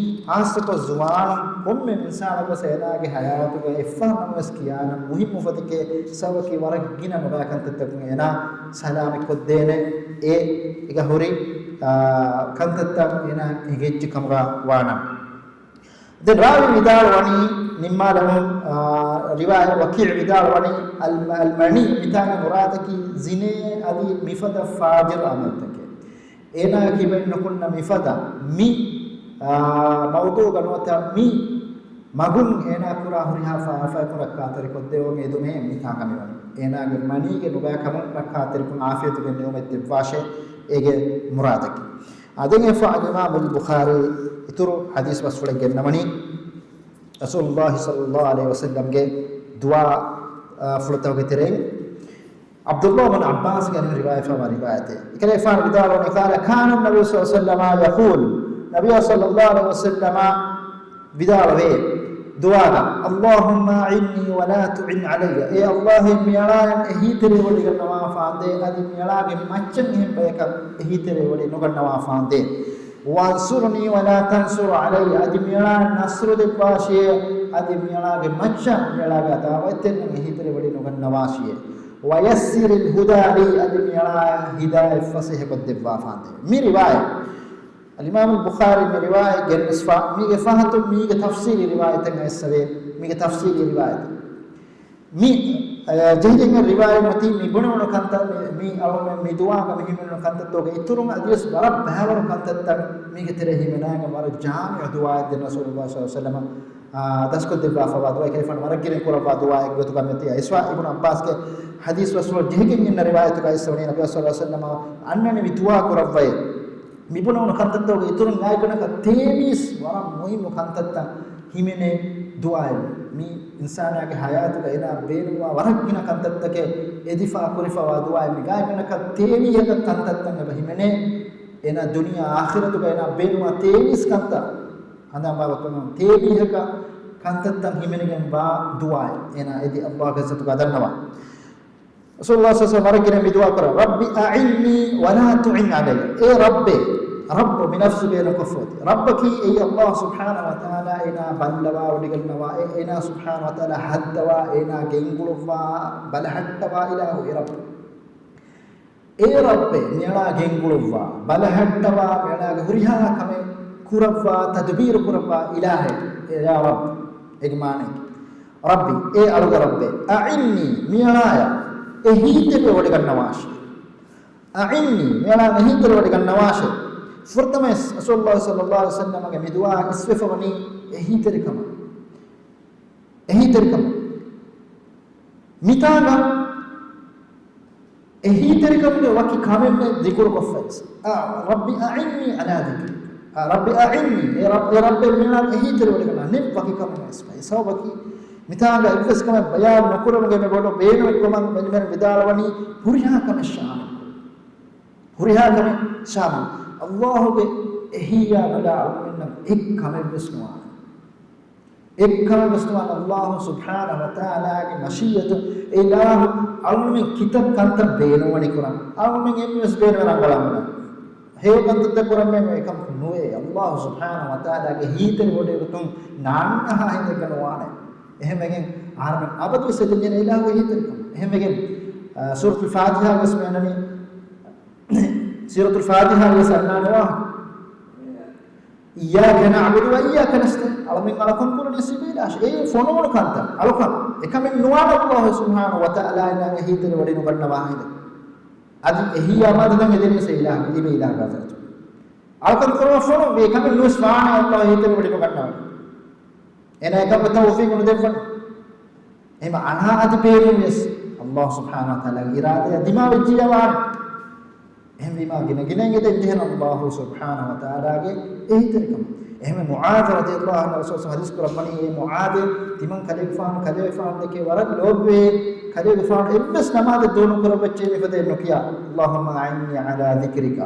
ޚާއްޞަކޮށް ޒުވާނުން ކޮންމެ އިންސާނަކުވެސް އޭނާގެ ހަޔާތުގަ އެއްފަހަރު ނަމަވެސް ކިޔާނަން މުހިއްމު ފޮތެކޭ، ސަބަބަކީ ވަރަށް ގިނަ ނުބައި ކަންތައްތަކުން އޭނާ ސަލާމަތްކޮށްދޭނެ އެ އިގަ ހުރި، އާ، ކަންތައްތައް އޭނާ އެނގިއްޖެ ކަމުގަ ވާނަން. ދެން ރާވީ ވިދާޅުވަނީ، ނިންމާލަމުން، އާ، ރިވާޔަތް ވަކީޢު ވިދާޅުވަނީ، އަލް-، އަލްމަނީ، މިތާނގެ މުރާދަކީ ޒިނޭ އަދި މިފަދަ ފާޖިރު އަމަލްތަކެއް. އޭނާ ކިބައިން ނުކުންނަ މިފަދަ މި، އާ، މައުޟޫޢުގަ ނުވަތަ މި މަގުން އޭނާ ކުރާ ހުރިހާ ފާފައަކުން ރައްކާތެރިކޮށްދެވުން އެދުމޭ މިތާނގަ މިވަނީ. އޭނާގެ މަނީގެ ނުބައިކަމުން ރައްކާތެރިކޮށް އާފިޔަތުގެ ނިޢުމަތް ދެއްވާށޭ އޭގެ މުރާދަކީ. އާ، ދެން އެފަ އަލްއިމާމު އަލްބުޚާރީ އިތުރު ޙަދީޘް ބަސްފުޅެއް ގެންނަވަނީ، ރަސޫލުﷲ ޞައްލަﷲ ޢަލައިހި ވަސައްލަމްގެ ދުޢާ، އާ، ފުޅުތަކުގެ ތެރެއިން. ޢަބްދުﷲ ބިން ޢައްބާސްގެ ރިވާޔަތްވާ ރިވާޔަތެއް. އެކަލޭގެފާނު ވިދާޅުވަނީ، قال كان النبي صلى الله عليه وسلم يقول، ނަބިއްޔާ ޞައްލަﷲ ޢަލައިހި ވަސައްލަމަ ވިދާޅުވޭ، ދުޢާގަ، اللهم أعني ولا تعن علي، އޭ ﷲ، މިއަޅާއަށް އެހީތެރިވޮޑިގަންނަވާފާނދޭ، އަދި މިއަޅާގެ މައްޗަށް އެހެން ބަޔަކަށް އެހީތެރިވޮޑި ނުގަންނަވާފާނދޭ. وانصرني ولا تنصر علي، އަދި މިއަޅާއަށް ނަޞްރު ދެއްވާށިއޭ، އަދި މިއަޅާގެ މައްޗަށް މިއަޅާގެ ޢަދާވަތްތެރިންނަށް އެހީތެރިވޮޑި ނުގަންނަވާށިއޭ. ويسر الهدى لي، އަދި މިއަޅާއަށް ހިދާޔަތް ފަސޭހަކޮށްދެއްވާފާނދޭ. މި ރިވާޔަތް އަލްއިމާމު ބުޚާރީ މި ރިވާޔަތް ގެންނަސްފާ، މީގެ ފަހަތުން މީގެ ތަފްސީލީ ރިވާޔަތެއް އައިއްސަވޭ، މީގެ ތަފްސީލީ ރިވާޔަތެއް. މި، އަ، ޖެހިގެން ރިވާޔަތް މަތީ މި ބުނެވުނު ކަންތައް، މި، މި އަޅުގަނޑު މި ދުޢާގަ މި ހިމެނުނު ކަންތައްތަކުގެ އިތުރުން އަދިވެސް ވަރަށް ބައިވަރު ކަންތައްތައް މީގެ ތެރޭ ހިމެނާގެން ވަރަށް ޖާމިޢު ދުޢާއެއް ދެން ރަސޫލުﷲ ޞައްލަﷲ ޢަލައިހި ވަސައްލަމަ، އާ، ދަސްކޮށްދެއްވާފަވާ ދުޢާ ކެރިފަން ވަރަށް ގިނަ ކުރައްވާ ދުޢާއެއް ގޮތުގަ މިއޮތީ އައިސްފާ. އިބްނު ޢައްބާސްގެ ޙަދީޘް ބަސްފުޅު ޖެހިގެން އިންނަ ރިވާޔަތުގަ އައިއްސަވަނީ ނަބިއްޔާ ޞައްލަﷲ ޢަލައިހި ވަސައްލަމަ އަންނަނިވި ދުޢާ ކުރައްވައޭ. މިބުނެވުނު ކަންތައްތަކުގެ އިތުރުން ގާތްގަނޑަކަށް ތޭވީސް ވަރަށް މުހިއްމު ކަންތައްތައް ހިމެނޭ ދުޢާއެއް. މި އިންސާނާގެ ޙަޔާތުގަ އޭނާ ބޭނުންވާ ވަރަށް ގިނަ ކަންތައްތަކެއް އެދިފާ ކުރިފަވާ ދުޢާއެއް. މި ގާތްގަނޑަކަށް ތޭވީހަކަށް ކަންތައްތައް އެބަ ހިމެނޭ. އޭނާ ދުނިޔެ އާޚިރަތުގަ އޭނާ ބޭނުންވާ ތޭވީސް ކަންތައް ހަނދާންވާ ގޮތުން ތޭވީހަކަށް ކަންތައްތައް ހިމެނިގެންވާ ދުޢާއެއް. އޭނާ އެދި ﷲގެ ޢިއްޒަތުގަ ދަންނަވާ. ރަސޫލުﷲ ޞައްލަﷲ ޢަލައިހި ވަސައްލަމަ ވަރަށް ގިނަ މި ދުޢާ ކުރަން، رب أعني ولا تعن علي. އޭ ރައްބޭ، ރައްބު މި ލަފްޒު ބޭނުންކޮށްފަ އޮތީ. ރައްބަކީ އެއީ ﷲ ސުބްޙާނަހޫ ވަތަޢާލާ އޭނާ ބައްލަވާވޮޑިގަންނަވާ، އެ އޭނާ ސުބްޙާނަހޫ ވަތަޢާލާ ހައްދަވާ، އޭނާ ގެންގުޅުއްވާ، ބަލަހައްޓަވާ އިލާހު އެ ރައްބު. އޭ ރައްބޭ، މިއަޅާ ގެންގުޅުއްވާ، ބަލަހައްޓަވާ، މިއަޅާގެ ހުރިހާ ކަމެއް ކުރައްވާ، ތަދުބީރު ކުރައްވާ އިލާހޭ، އޭ ޔާ ރައްބް. އޭގެ މާނައަކީ، ރައްބި، އޭ އަޅުގެ ރައްބޭ، أعني، މިއަޅާޔަށް އެހީތެރިވެވޮޑިގަންނަވާށި. أعني، މިއަޅާ އެހީތެރިވޮޑިގަންނަވާށޭ. ފުރަތަމަ ރަސޫލުﷲ ޞައްލަﷲ ޢަލައިހި ވަސައްލަމަގެ މި ދުޢާ އިސްވެފަވަނީ އެހީތެރިކަމަށް. އެހީތެރިކަމަށް. މިތާނގަ އެހީތެރިކަމުގެ ވަކި ކަމެއް މެ ޛިކުރުކޮށްފައިސް. އާ، رب أعني على ذكرك. އާ، رب أعني، އޭ ރައް-، އޭ ރައްބޭ މިއަޅާ އެހީތެރިވޮޑިގަންނަވާ. ނެތް ވަކި ކަމެއް ވެސް ފައިސް. ސަބަބަކީ މިތާނގަ އެއްވެސް ކަމެއް ބަޔާން ނުކުރުމުގެ މި ބޮޑު ބޭނުމެއްކަމަށް ވެލިމެން ވިދާޅުވަނީ ހުރިހާ ކަމެއް ޝާމިލް. ހުރިހާ ކަމެއް ޝާމިލް. ﷲގެ އެހީއާ ނުލާ އަޅުގަނޑުމެންނަށް އެއް ކަމެއް ވެސް ނުވާނެ. އެއްކަމެއް ވެސް ނުވާނެ. ﷲ ސުބްޙާނަހޫ ވަތަޢާލާގެ މަޝީއަތު، އެ އިލާހު އަޅުގަނޑުމެން ކިތައް ކަންތައް ބޭނުންވަނީ ކުރަން. އަޅުގަނޑުމެން އެންމެ ވެސް ބޭނުންވެ ރަނގަޅަށް ހެޔޮ ކަންތައްތައް ކުރަން މެ އެކަމަކު ނުވޭ. ﷲ ސުބްޙާނަހޫ ވަތަޢާލާގެ އެހީތެރިވޮޑިގެ ގޮތުން ނާންނަހާ ހިނދެއްގަ ނުވާނެ. އެހެންވެގެން އަހަރުމެން އަބަދުވެސް އެދެންޖެހޭނެ އިލާހުގެ އެހީތެރިކަން. އެހެންވެގެން، އާ، ސޫރަތުލް ފާތިޙާ ވެސް މި އަންނަނީ ސޫރަތުލް ފާތިޙާ ވެސް އަންނާނެ ވާހަކަ. إياك نعبد وإياك نستعين. އަޅުމެން އަޅުކަން ކުރަނީ ސިފައިލާށޭ. އެ ފޮނުވުނު ކަންތައް އަޅުކަން. އެކަމެއް ނުވާނެ ﷲ ސުބްޙާނަހޫ ވަތަޢާލާ އޭނާގެ އެހީތެރިވޮޑި ނުގަންނަވާ ހިނދެއް. އަދި އެހީއާ މަދަދަށް އެދެނީ ސެ އިލާހު، އިބެ އިލާހު ގާޒަރަތު. އަޅުކަން ކުރުމަށް ފޮނުވި އެކަމެއް ނުވެސް ވާނެ ﷲ އެހީތެރިވޮޑި ނުގަންނަވާ. އޭނާ އެކަމަށް ތައުފީޤު ނުދެއްވަން. އެހެން އަންހާ އަދި ބޭނުން ވެސް ﷲ ސުބްޙާނަހޫ ވަތަޢާލާގެ އިރާދަޔާ ދިމާވެއްޖިއްޔާ ވާނެ. އެހެންވީމާ ގިނަ ގިނައިން އެދެން ޖެހޭނެ އައްލާހު ސުބްޙާނަހު ވަތަޢާލާގެ އެހީތެރިކަމަށް. އެހެންވެ މުޢާޛު ރަޟިޔައްލާހު ޢަންހު ރަސޫލު ޙަދީޘް ކުރައްވަނީ، އޭ މުޢާޛޭ، ތިމަން ކަލޭގެފާނު ކަލޭގެފާނު ދެކެ ވަރަށް ލޯބިވޭ، ކަލޭގެފާނު އެއްވެސް ނަމާދެއް ދުރުނުކުރައްވައްޗޭ މިފަދަ އެއްނުކިޔާ، اللهم أعني على ذكرك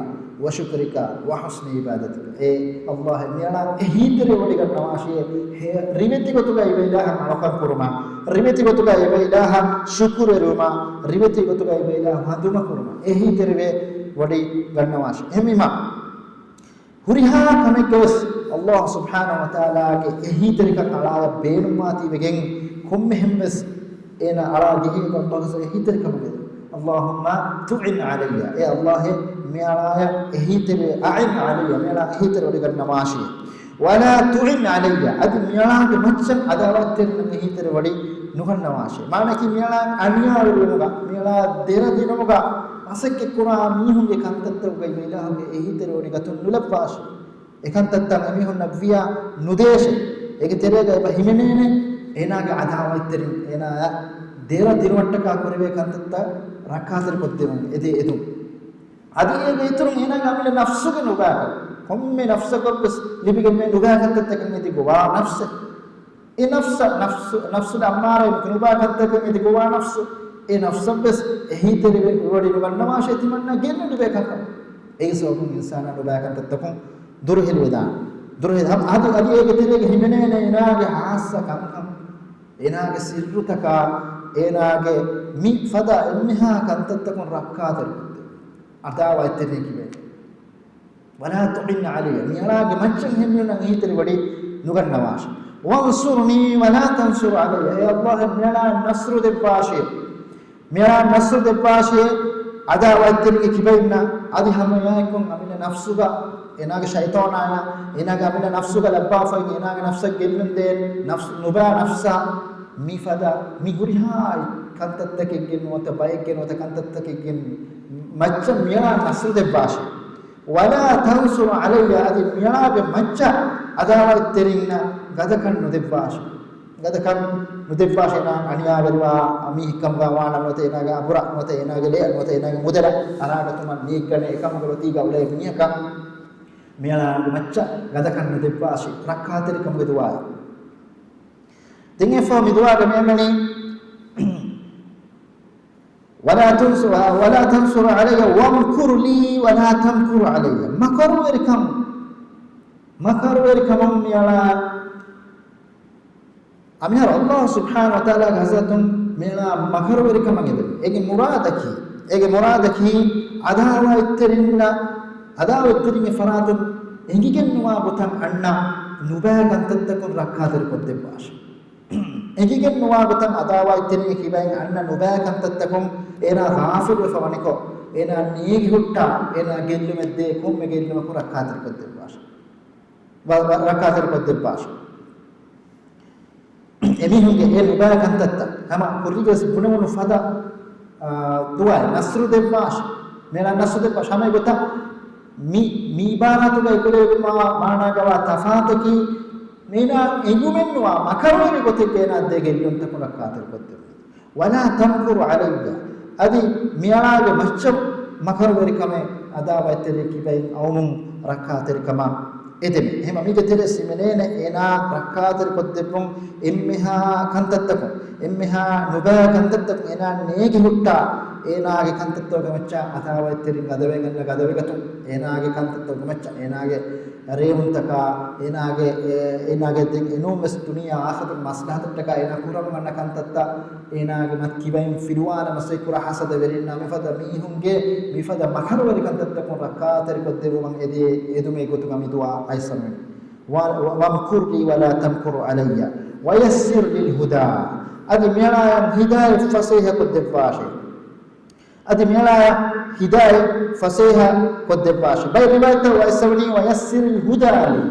وشكرك وحسن عبادتك. އޭ އައްލާހު، މިއަޅާ އެހީތެރިވެވޮޑިގަންނަވާށޭ، ހޭ، ރިވެތި ގޮތުގައި އެބައިލާހަށް އަޅުކަން ކުރުމަށް، ރިވެތި ގޮތުގައި އެބައިލާހަށް ޝުކުރުވެރިވުމަށް، ރިވެތި ގޮތުގައި އެބައިލާހަށް ހަނދުމަކުރުމަށް އެހީތެރިވެވޮޑިގަންނަވާށޭ. އެހެންވީމާ، ހުރިހާ ކަމެއްގަވެސް އައްލާހު ސުބްޙާނަހު ވަތަޢާލާގެ އެހީތެރިކަން އަޅާއަށް ބޭނުންވާތީވެގެން ކޮންމެހެންވެސް އޭނާ އަޅާ ޖެހޭ އައްލާހުގެ އެހީތެރިކަމުގެ، اللهم تعن علي، އޭ އައްލާހޭ، މިއަޅާއަށް އެހީތެރި، أعن علي، މިއަޅާ އެހީތެރިވޮޑިގަންނަވާށޭ. ولا تعن علي، އަދި މިއަޅާގެ މައްޗަށް އަދާވަތްތެރިންނަށް އެހީތެރިވޮޑި ނުގަންނަވާށޭ. މާނައަކީ މިއަޅާ އަނިޔާވެރިވުމުގަ، މިއަޅާ ދެރަ ދިނުމުގަ، މަސައްކަތްކުރާ މީހުންގެ ކަންތައްތަކުގައި އިލާހުގެ އެހީތެރިވޮޑި ގަތުން ނުލައްވާށޭ. އެކަންތައްތައް އެމީހުންނަށް ވިޔަ ނުދޭށޭ. އޭގެ ތެރޭގަ އެބަ ހިމެނޭނެ އޭނާގެ އަދާވަތްތެރިން، އޭނާއަށް ދެރަ ދިނުމަށްޓަކާ ކުރެވޭ ކަންތައްތައް ރައްކާތެރިކޮށްދެމުން އެދޭ އެދުން. އަދި އޭގެ އިތުރުން އޭނާގެ އަމިއްލަ ނަފްސުގެ ނުބައިކަން، ކޮންމެ ނަފްސަކަށްވެސް ލިބިގެން ނުބައި ކަންތައްތަކަށް އެދި ގޮވާ ނަފްސެއް. އެ ނަފްސަށް، ނަފްސު، ނަފްސު އައްމާރާތު ނުބައި ކަންތަކަށް އެދި ގޮވާ ނަފްސު، އެ ނަފްސަށްވެސް އެހީތެރިވެވޮޑި ނުގަންނަވާށޭ ތިމަންނަ ގެންނަ ނުބައި ކަންކަމަށް. އެ ސަބަބުން އިންސާނާ ނުބައި ކަންތައްތަކުން ދުރުހެލިވެދާނެ. ދުރުހެލި، ހަމަ އަދި، އަދި އޭގެ ތެރޭގަ ހިމެނޭނެ އޭނާގެ ހާއްސަ ކަންކަން، އޭނާގެ ސިއްރުތަކާ، އޭނާގެ މި ފަދަ އެންމެހާ ކަންތައްތަކުން ރައްކާތެރިކޮށްދެ. އަދާވަތްތެރިން ކިބޭ. ولا تعن علي، މިއަޅާގެ މައްޗަށް ހެންނޫނަށް އެހީތެރިވޮޑި ނުގަންނަވާށޭ. وانصرني ولا تنصر علي، އޭ އައްލާހު މިއަޅާ ނަޞްރު ދެއްވާށޭ. މިއަޅާ ނަޞްރު ދެއްވާށޭ، އަދާވަތްތެރިންގެ ކިބައިންނަށް. އަދި ހަމައެއާއެކު އަމިއްލަ ނަފްސުގަ، އޭނާގެ ޝައިޠާނާޔާ، އޭނާގެ އަމިއްލަ ނަފްސުގަ ލައްވާފައި، އޭނާގެ ނަފްސަށް ގެއްލުންދޭ، ނަފްސު، ނުބައި ނަފްސާ، މިފަދަ، މި ހުރިހާ ކަންތައްތަކެއްގެ ނުވަތަ ބައެއްގެ ނުވަތަ ކަންތައްތަކެއްގެ މައްޗަށް މިއަޅާ ނަޞްރު ދެއްވާށޭ. ولا تنصر علي، އަދި މިއަޅާގެ މައްޗަށް އަދާވަތްތެރިންނަށް ގަދަކަން ނުދެއްވާށޭ. ގަދަކަން ނުދެއްވާށޭ، އޭނާ އަނިޔާވެރިވާ މީހެއްކަމުގަ ވާނަމަ ނުވަތަ އޭނާގެ އަބުރަށް ނުވަތަ އޭނާގެ ލެޔަށް ނުވަތަ އޭނާގެ މުދަލަށް އަރާގަތުމަށް ނޭއްގަނެ އެކަމުގެ ވަތީގަ އުޅޭ މީހަކަށް މިއަޅާގެ މައްޗަށް ގަދަކަން ނުދެއްވާށޭ، ރައްކާތެރިކަމުގެ ދުޢާއެއް. ދެން އެއަށްފަހު މި ދުޢާގަ މިއަންނަނީ، ولا تنصر، ولا تنصر علي وامكر لي ولا تمكر علي. މަކަރުވެރިކަން، މަކަރުވެރިކަމުން މިއަޅާ، އަމިހާރު އައްލާހު ސުބްޙާނަހު ވަތަޢާލާގެ ޙަޟްރަތުން މިއަޅާ މަކަރުވެރިކަމަށް އެދެން. އޭގެ މުރާދަކީ، އޭގެ މުރާދަކީ އަދާވަތްތެރިންނަށް، އަދާވަތްތެރިންގެ ފަރާތުން އެނގިގެން ނުވާ ގޮތަށް އަންނަ ނުބައި ކަންތައްތަކުން ރައްކާތެރިކޮށްދެއްވާށޭ. އެނގިގެން ނުވާ ގޮތަށް އަދާވަތްތެރިންގެ ކިބައިން އަންނަ ނުބައި ކަންތައްތަކުން އޭނާ ޣާފިލުވެފަ ވަނިކޮށް، އޭނާ ނޭގި ހުއްޓާ، އޭނާ ގެއްލުމެއްދޭ ކޮންމެ ގެއްލުމަކުން ރައްކާތެރިކޮށްދެއްވާށޭ. ވަ-، ވަ-، ރައްކާތެރިކޮށްދެއްވާށޭ. އެމީހުންގެ އެ ނުބައި ކަންތައްތައް ހަމަ ކުރިގަސް ބުނެވުނު ފަދަ، އާ، ދުޢާއެއް، ނަޞްރު ދެއްވާށޭ. މިއަޅާ ނަޞްރު ދެއްވާށޭ. ހަމަ އެގޮތަށް މި، މި ޢިބާރާތުގައި ކުރެވުމާ މާނާގަވާ ތަފާތަކީ، އޭނާ އެނގުމެއްނުވާ މަކަރުވެރި ގޮތެއްގަ އޭނާ ދޭ ގެއްލުންތަކުން ރައްކާތެރިކޮށްދެއްވުން. ولا تمكر علي. އަދި މިއަޅާގެ މައްޗަށް މަކަރުވެރިކަމެއް އަދާވަތްތެރި ކިބައިން އައުމުން ރައްކާތެރިކަމަށް އެދެމެ. އެހެމަ މީގެ ތެރެ ސިމެނޭނެ އޭނާ ރައްކާތެރިކޮށްދެއްވުން އެންމެހާ ކަންތައްތަކުން، އެންމެހާ ނުބައި ކަންތައްތަކުން އޭނާ ނޭގި ހުއްޓާ، އޭނާގެ ކަންތައްތަކުގެ މައްޗަށް އަދާވަތްތެރިން ގަދަވެގަންނަ ގަދަވެގަތުން، އޭނާގެ ކަންތައްތަކުގެ މައްޗަށް އޭނާގެ ރޭވުންތަކާ، އޭނާގެ، އޭ، އޭނާގެ ދެން އެނޫންވެސް ދުނިޔެ އާޚިރަތު މަސްލަހަތަށްޓަކާ އޭނާ ކުރަމުން އަންނަ ކަންތައްތައް، އޭނާގެ މަތި ކިބައިން ފިލުވާނެ މަސައްކަތް ކުރާ ހަސަދަވެރިންނާ މިފަދަ މީހުންގެ މިފަދަ މަކަރުވެރި ކަންތައްތަކުން ރައްކާތެރިކޮށްދެއްވުމަށް އެދޭ އެދުމެއް ގޮތުގަ މި ދުޢާ އައިސްފަ ވަން. و، و، وامكر لي ولا تمكر علي ويسر لي الهدى. އަދި މިއަޅާއަށް ހިދާޔަތް ފަސޭހަކޮށްދެއްވާށޭ. އަދި މިއަޅާއަށް ހިދާޔަތް ފަސޭހަ ކޮށްދެއްވާށޭ. ބައެއް ރިވާޔަތްތައް ވައިސް ސެވެނީ ويسر الهدى لي.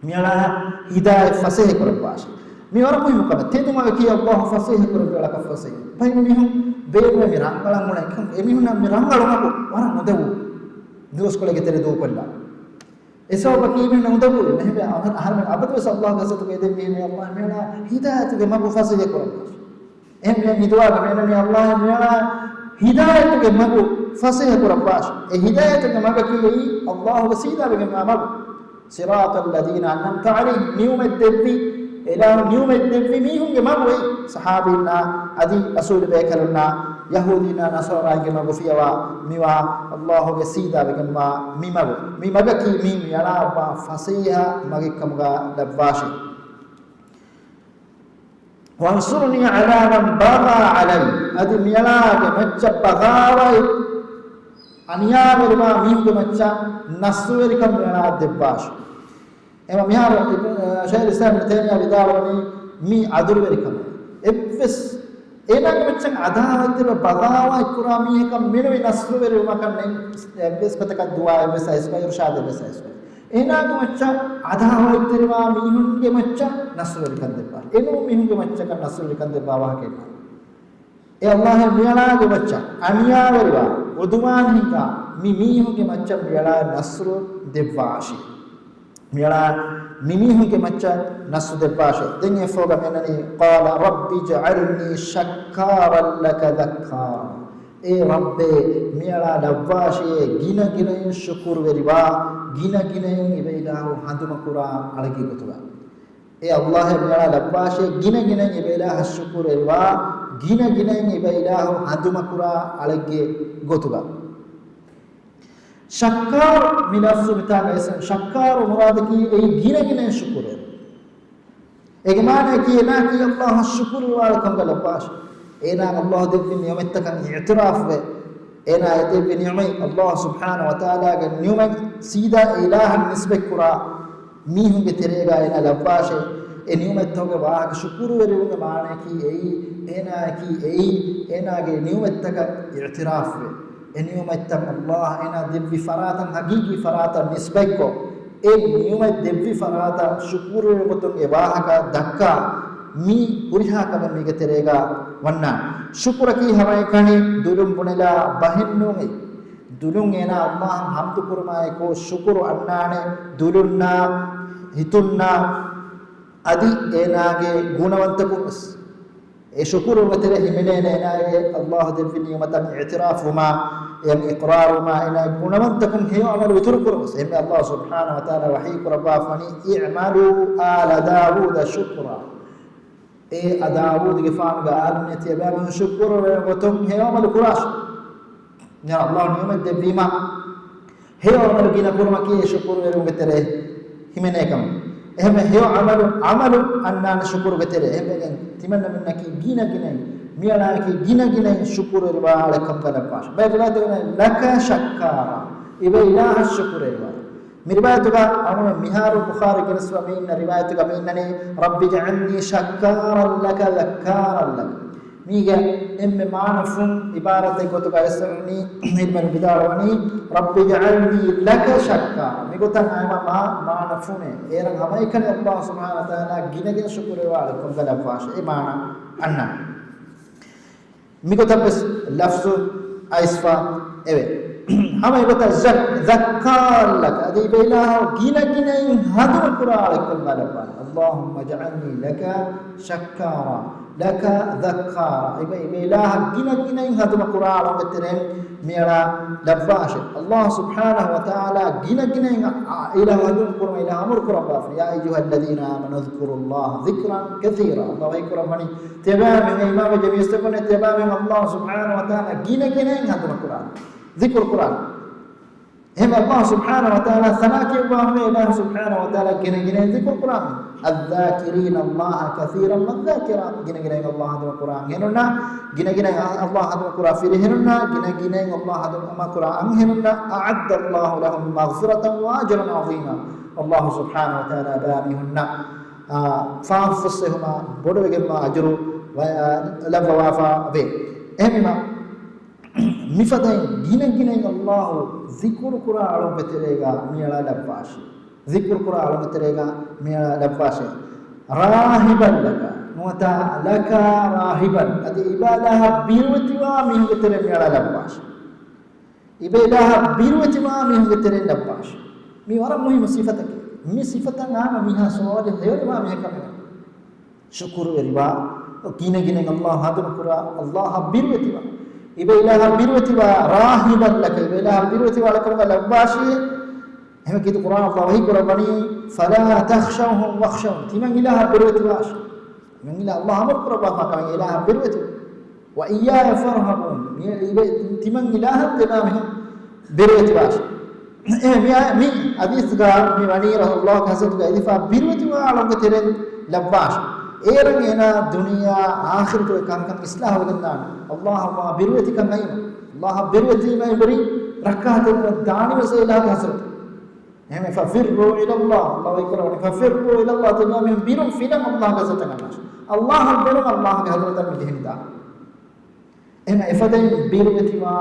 މިއަޅާއަށް ހިދާޔަތް ފަސޭހަ ކުރައްވާށޭ. މި ވަރަށް މުހިއްމު ކަމެއް. ތެދުމަގަކީ އައްލާހު ފަސޭހަ ކުރެއްވި އަޅަކަށް ފަސޭހަ. ބައެއް މީހުން ބޭނުމޭ މި ރަނގަޅަށް އުޅެން. އެކަމަކު އެމީހުންނަށް މި ރަނގަޅު މަގު ވަރަށް ނުދެވު. ދުވަސްކޮޅެއްގެ ތެރެ ދޫކޮށްލާ. އެ ސަބަބަކީ މީހުންނަށް އުނދަގޫވެ. އެހެންވެ އަހަރު-، އަހަރުމެން އަބަދުވެސް އައްލާހުގެ ޙަޟްރަތުގައި އެދެން މީހުން އައްލާހު މިއަޅާ ހިދާޔަތުގެ މަގު ފަސޭހަ ކުރައްވާށޭ. އެހެންވެ މި ދުޢާގަ މިއަންނަނީ އައްލާހު މިއަޅާ ހިދާޔަތުގެ މަގު ފަސޭހަ ކުރައްވާށި. އެ ހިދާޔަތުގެ މަގަކީ އެއީ ﷲ ގެ ސީދާވެގެންވާ މަގު. صراط الذين أنعمت عليهم، ނިޢުމަތް ދެއްވި، އިލާހު ނިޢުމަތް ދެއްވި މީހުންގެ މަގު އެއީ. ޞަޙާބީންނާ އަދި ރަސޫލު ބޭކަލުންނާ ޔަހޫދީންނާ ނަޞާރާއިންގެ މަގު ފިޔަވާ މިވާ ﷲ ގެ ސީދާވެގެންވާ މި މަގު. މި މަގަކީ މީ މިއަޅާއަށްވާ ފަސޭހަ މަގެއްކަމުގަ ލައްވާށި. وانصرني على من بغى علي. އަދި މިއަޅާގެ މައްޗަށް ބަޣާވަތް، އަނިޔާވެރިވާ މީހުންގެ މައްޗަށް ނަޞްރުވެރިކަން މިއަޅާއަށް ދެއްވާށި. އެމަ މިހާރު އިބް-، ޝައިޚުލް އިސްލާމް އިބްނު ތައިމިއްޔާ ވިދާޅުވަނީ މީ ޢަދުލުވެރިކަމެއް. އެއްވެސް އޭނާގެ މައްޗަށް ޢަދާވަތްތެރިވެ ބަޣާވާތްކުރާ މީހަކަށް މިނުވި ނަޞްރުވެރިވުމަކަށް ނެތް އެއްވެސް ގޮތަކަށް ދުޢާ އެއްވެސް އައިސްފަ، އިރުޝާދެއްވެސް އައިސްފަ. އޭނާގެ މައްޗަށް ޢަދާވަތްތެރިވާ މީހުންގެ މައްޗަށް ނަޞްރުވެރިކަން ދެއްވާ. އެނޫން މީހުންގެ މައްޗަކަށް ނަޞްރުވެރިކަން ދެއްވާ ވާހަކައެއް ނޫން. އޭ ﷲ މިއަޅާގެ މައްޗަށް އަނިޔާވެރިވާ، ޢުދުވާން ހިނގާ މި މީހުންގެ މައްޗަށް މިއަޅާ ނަޞްރު ދެއްވާށި. މިއަޅާ މި މީހުންގެ މައްޗަށް ނަޞްރު ދެއްވާށޭ. ދެން އެއަށްފަހުގަ މިއަންނަނީ، قال رب اجعلني شكارا لك ذكارا. އޭ ރައްބޭ، މިއަޅާ ލައްވާށޭ ގިނަ ގިނައިން ޝުކުރުވެރިވާ، ގިނަ ގިނައިން އިބައިލާހު ހަނދުމަކުރާ އަޅެއްގެ ގޮތުގަ. އޭ ﷲ އޭ މިއަޅާ ލައްވާށޭ ގިނަ ގިނައިން އިބައިލާހަށް ޝުކުރުވެރިވާ، ގިނަ ގިނައިން އިބައިލާހު ހަނދުމަކުރާ އަޅެއްގެ ގޮތުގަ. ޝައްކާރު މި ލަފްޒު މިތާގަ އިސް، ޝައްކާރު މުރާދަކީ އެއީ ގިނަ ގިނައިން ޝުކުރުވެރި. އޭގެ މާނައަކީ އޭނާއަކީ ﷲ އަށް ޝުކުރުވާ ކަމުގަ ލައްވާށޭ. އޭނާ ﷲ ދެއްވި ނިޢުމަތްތަކަށް އިޢުތިރާފުވެ، އޭނާ އެ ދެއްވި ނިޢުމަތް، ﷲ ސުބްޙާނަހޫ ވަތަޢާލާގެ ނިޢުމަތް ސީދާ އެ އިލާހަށް ނިސްބަތްކުރާ މީހުންގެ ތެރޭގަ އޭނާ ލައްވާށޭ. އެ ނިޢުމަތްތަކުގެ ވާހަކަ ޝުކުރުވެރިވުމުގެ މާނައަކީ އެއީ، އޭނާއަކީ އެއީ، އޭނާގެ ނިޢުމަތްތަކަށް އިޢުތިރާފުވެ، އެ ނިޢުމަތްތައް ﷲ އޭނާ ދެއްވި ފަރާތަށް، ހަގީގީ ފަރާތަށް ނިސްބަތްކޮށް، އެ ނިޢުމަތް ދެއްވި ފަރާތަށް ޝުކުރުވެރި ގޮތުން އެ ވާހަކަ ދައްކާ މީ ހުރިހާ ކަމެއް މީގެ ތެރޭގަ ވަންނާނެ. ޝުކުރަކީ ހަމައެކަނި ދުލުން ބުނެލާ ބަހެއް ނޫން. ދުލުން އޭނާ ﷲ އަށް ޙަމްދު ކުރުމާއެކު ޝުކުރު އަންނާނެ، ދުލުންނާ ހިތުންނާ އަދި އޭނާގެ ގުނަވަންތަކުން ވެސް. އެ ޝުކުރު ތެރޭ ހިމެނޭނެ އޭނާގެ ﷲ ދެއްވި ނިޢުމަތަށް އިޢުތިރާފުވުމާ، އެ އިޤްރާރުވުމާ، އޭނާގެ ގުނަވަންތަކުން ހެޔޮ ޢަމަލު އިތުރު ކުރުމަސް. އެހެންވެ ﷲ ސުބްޙާނަހޫ ވަތަޢާލާ ވަޙީ ކުރައްވާފަނީ، "اعملوا آل داود شكرا." އޭ އާ ދާވޫދުގެފާނުގެ އާލުންނޭ ތިޔަބައިމީހުން ޝުކުރުވެރި ގޮތުން ހެޔޮ ޢަމަލު ކުރާށި. ﷲ ނިޢުމަތް ދެއްވީމާ، ހެޔޮ ޢަމަލު ގިނަ ކުރުމަކީ ޝުކުރުވެރިވުމުގެ ތެރޭ ހިމެނޭ ކަމަށް. އެހެންވެ ހެޔޮ ޢަމަލު، ޢަމަލު އަންނާނެ ޝުކުރުގެ ތެރޭ. އެހެންވެގެން ތިމަންނަމެންނަކީ ގިނަ ގިނައިން، މިއަޅާއަކީ ގިނަ ގިނައިން ޝުކުރުވެރިވާ އަޅެއްކަމުގަ ލައްވާށި. ބައެއް ރިވާޔަތުގައި، "لك شكارا." އިބައިލާހަށް ޝުކުރުވެރިވާ. މި ރިވާޔަތުގަ އަޅުގަނޑު މިހާރު ބުޚާރީ ގެނެސްވާ މި އިންނަ ރިވާޔަތުގަ މި އިންނަނީ، "رب اجعلني شكارا لك ذكارا لك." މީގެ އެންމެ މާނަފުން އިބާރަތެއް ގޮތުގަ އެސްވަނީ، ޢިލްމުވެރިން ވިދާޅުވަނީ، "رب اجعلني لك شكارا." މިގޮތަށް އައިމަ މާ މާނަފުނެއް. އޭރަށް ހަމައެކަނި ﷲ ސުބްޙާނަހޫ ވަތަޢާލާ ގިނަގިނަ ޝުކުރުވެރިވާ އަޅެއްކަމުގަ ލައްވާށޭ. އެ މާނަ އަންނާނެ. މިގޮތަށް ވެސް ލަފްޒު އައިސްފަ އެވެ. ހަމަ އެގޮތަށް ޒައް-، ޛައްކާރަ ލަކަ، އަދި އިބައިލާހު ގިނަ ގިނައިން ހަނދުމަކުރާ އަޅެއްކަމުގަ ލައްވާނެ. اللهم اجعلني لك شكارا، لك ذكارا. އިބަ-، އިބައިލާހަށް ގިނަ ގިނައިން ހަނދުމަކުރާ އަޅުގެ ތެރެއިން މިއަޅާ ލައްވާށެ. ﷲ ސުބްޙާނަހޫ ވަތަޢާލާ ގިނަ ގިނައިން އަ-، އިލާހު ހަނދުމަ ކުރުމަށް އިލާހު އަމުރު ކުރައްވާފަ. يا أيها الذين آمنوا اذكروا الله ذكرا كثيرا. ﷲ ވަޙީ ކުރައްވަނީ، ތިޔަބައިމީހުން، އީމާންވެއްޖެ މީސްތަކުންނޭ، ތިޔަބައިމީހުން ﷲ ސުބްޙާނަހޫ ވަތަޢާލާ ގިނަ ގިނައިން ހަނދުމަކުރާ، ޛިކުރު ކުރާ. އެހެން ﷲ ސުބްޙާނަހޫ ވަތަޢާލާ ސަނާ ކިޔައްވާ ހުރެ އިލާހު ސުބްޙާނަހޫ ވަތަޢާލާ ގިނަ ގިނައިން ޛިކުރު ކުރާ. الذاكرين الله كثيرا والذاكرات. ގިނަ ގިނައިން ﷲ ހަނދުމަ ކުރާ އަންހެނުންނާ، ގިނަ ގިނައިން ﷲ ހަނދުމަ ކުރާ ފިރިހެނުންނާ، ގިނަ ގިނައިން ﷲ ހަނދުމަ ކުރާ އަންހެނުންނާ، أعد الله لهم مغفرة وأجرا عظيما. ﷲ ސުބްޙާނަހޫ ވަތަޢާލާ ބައިމީހުންނަށް، އާ، ފާފަ ފުއްސެހުމާ ބޮޑުވެގެންވާ އަޖުރު ވަ-، އާ، ލައްވަވާފަ ވޭ. އެހެންވީމާ، މިފަދައިން ގިނަ ގިނައިން ﷲ ޛިކުރު ކުރާ އަޅުންގެ ތެރޭގަ މިއަޅާ ލައްވާށި. ޛިކުރު ކުރާ އަޅުންގެ ތެރޭގަ މިއަޅާ ލައްވާށި. راهبا لك، ނުވަތަ لك راهبا، އަދި އިބައިލާހަށް ބިރުވެތިވާ މީހުންގެ ތެރޭ މިއަޅާ ލައްވާށި. އިބައިލާހަށް ބިރުވެތިވާ މީހުންގެ ތެރެއިން ލައްވާށި. މީ ވަރަށް މުހިއްމު ސިފަތަކެއް. މި ސިފަތައް އާންމު މީހާ ޞާލިޙު ހެޔޮވާ މީހަކަށް ވެ. ޝުކުރުވެރިވާ، ގިނަ ގިނައިން ﷲ ހަނދުމަ ކުރާ، ﷲ އަށް ބިރުވެތިވާ. އިބަ އިލާހަށް ބިރުވެތިވާ، راغبا لك، އިބަ އިލާހަށް ބިރުވެތިވާ އަޅެއްކަމުގަ ލައްވާށޭ. އެހެން ކީރިތި ޤުރްއާން ﷲ ވަޙީ ކުރައްވަނީ، فلا تخشوهم واخشون، ތިމަން އިލާހަށް ބިރުވެތިވާށޭ. ތިމަން އިލާ، ﷲ އަމުރު ކުރައްވާފާ ކަމެއް އިލާހަށް ބިރުވެތިވުން. وإياي فارهبون، ތިމަން އިލާހަށް ތިމާ މިހެން ބިރުވެތިވާށޭ. އެ، މި، މި ޙަދީޘްގަ މި ވަނީ ރަ-، ﷲ ގެ ޙަޟްރަތުގަ އެދިފާ ބިރުވެތިވާ އަޅުންގެ ތެރެއިން ލައްވާށޭ. އޭރަށް އޭނާ ދުނިޔެ އާޚިރަތުގެ ކަންކަން އިޞްލާޙުވެގެންދާނެ. ﷲ އަށް ބިރުވެތިކަން އައީމަ، ﷲ އަށް ބިރުވެތިވީމަ އެބަހުރި ރައްކާތެރިވެ ދާނެވެސް އެ އިލާހުގެ ޙަޟްރަތު. އެހެން، ففروا إلى الله، ﷲ ވަޙީ ކުރައްވަނީ، ففروا إلى الله، ތިމާ މިހެން ބިރުން، ފިލަން ﷲ ގެ ޙަޟްރަތަށް އަންނާށޭ. ﷲ އަށް ބޭނުން، ﷲ ގެ ޙަޟްރަތަށް މި ޖެހިންދާނެ. އެހެން އެފަދައިން ބިރުވެތިވާ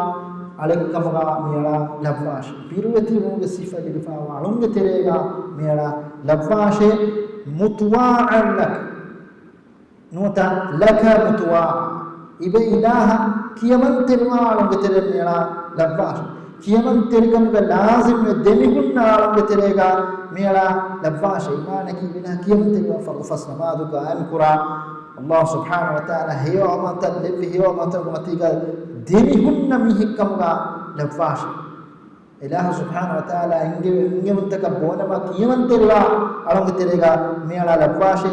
އަޅެއްކަމުގަ މިއަޅާ ލައްވާށޭ. ބިރުވެތިވުމުގެ ސިފަ ލިބިފާވާ އަޅުންގެ ތެރޭގަ މިއަޅާ ލައްވާށޭ. مطواعا لك، ނުވަތަ لك مطواعا، އިބަ އިލާހަށް ކިޔަމަންތެރިވާ އަޅުންގެ ތެރޭ މިއަޅާ ލައްވާށޭ. ކިޔަމަންތެރިކަމުގެ ލާޒިމްވެ ދެމިހުންނަ އަޅުންގެ ތެރޭގަ މިއަޅާ ލައްވާށޭ. މާނައަކީ އިބަ އިލާހަށް ކިޔަމަންތެރިވާ، ފަރުޟު ފަސް ނަމާދު ޤާއިމް ކުރާ، ﷲ ސުބްޙާނަހޫ ވަތަޢާލާ ހެޔޮ އަމަލުތައް ލެއްވި، ހެޔޮ އަމަލުތަކުގެ މަތީގަ ދެމިހުންނަ މީހެއްކަމުގަ ލައްވާށޭ. އިލާހު ސުބްޙާނަހޫ ވަތަޢާލާ އެންގެ-، އެންގެވުންތަކަށް ބޯނަމަ ކިޔަމަންތެރިވާ އަޅުންގެ ތެރޭގަ މިއަޅާ ލައްވާށޭ.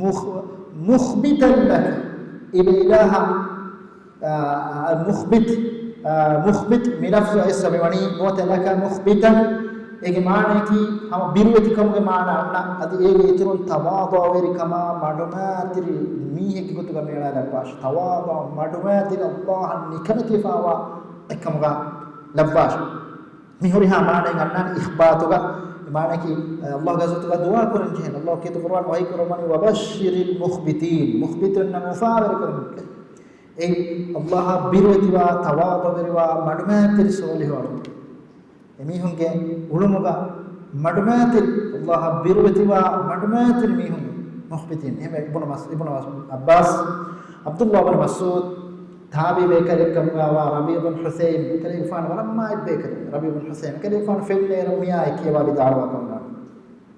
މުޚް-، مُخْبِتًا لك، އިބަ އިލާހަށް، އާ، މުޚްބިތް، އާ، މުޚްބިތް މި ލަފްޒު އައިސް މިވަނީ ނުވަތަ لك مُخْبِتًا، އޭގެ މާނައަކީ ހަމަ ބިރުވެތިކަމުގެ މާނަ އަންނަ، އަދި އޭގެ އިތުރުން ތަވާޟުޢުވެރިކަމާ މަޑުމައިތިރި މީހެއްގެ ގޮތުގަ މިއަޅާ ލައްވާށޭ. ތަވާޟުޢު، މަޑުމައިތިރި، ﷲ އަށް ނިކަމެތިވެފާވާ އެއްކަމުގަ ލައްވާށޭ. މި ހުރިހާ މާނައެއް އަންނާނެ އިޚްބާތުގަ. މާނައަކީ، ﷲ ގެ ޙަޟްރަތުގަ ދުޢާ ކުރަން ޖެހޭނެ. ﷲ ކީރިތި ޤުރްއާން ވަޙީ ކުރައްވަނީ، وَبَشِّرِ الْمُخْبِتِينَ، މުޚްބިތުންނަށް އުފާވެރިކުރަމުން. އެ ﷲ އަށް ބިރުވެތިވާ، ތަވާޟުޢުވެރިވާ، މަޑުމައިތިރި ޞާލިޙު އަޅުން. އެމީހުންގެ އުޅުމުގަ މަޑުމައިތިރި، ﷲ އަށް ބިރުވެތިވާ މަޑުމައިތިރި މީހުން، މުޚްބިތީން. އެހެންވެ، އިބްނު މަސް-، އިބްނު މަސް-، ޢައްބާސް، ޢަބްދުﷲ ބިން މަސްޢޫދު، ތާބިޢީ ބޭކަލެއްކަމުގަވާ ރަބީޢު ބިން ޙުސައިން، ކަލޭގެފާނު ވަރަށް މާތް ބޭކަލެއް. ރަބީޢު ބިން ޙުސައިން، ކަލޭގެފާނު ފެންނައިރު މިއާއެކީ ކިޔަވާ ވިދާޅުވާ ކަމުން.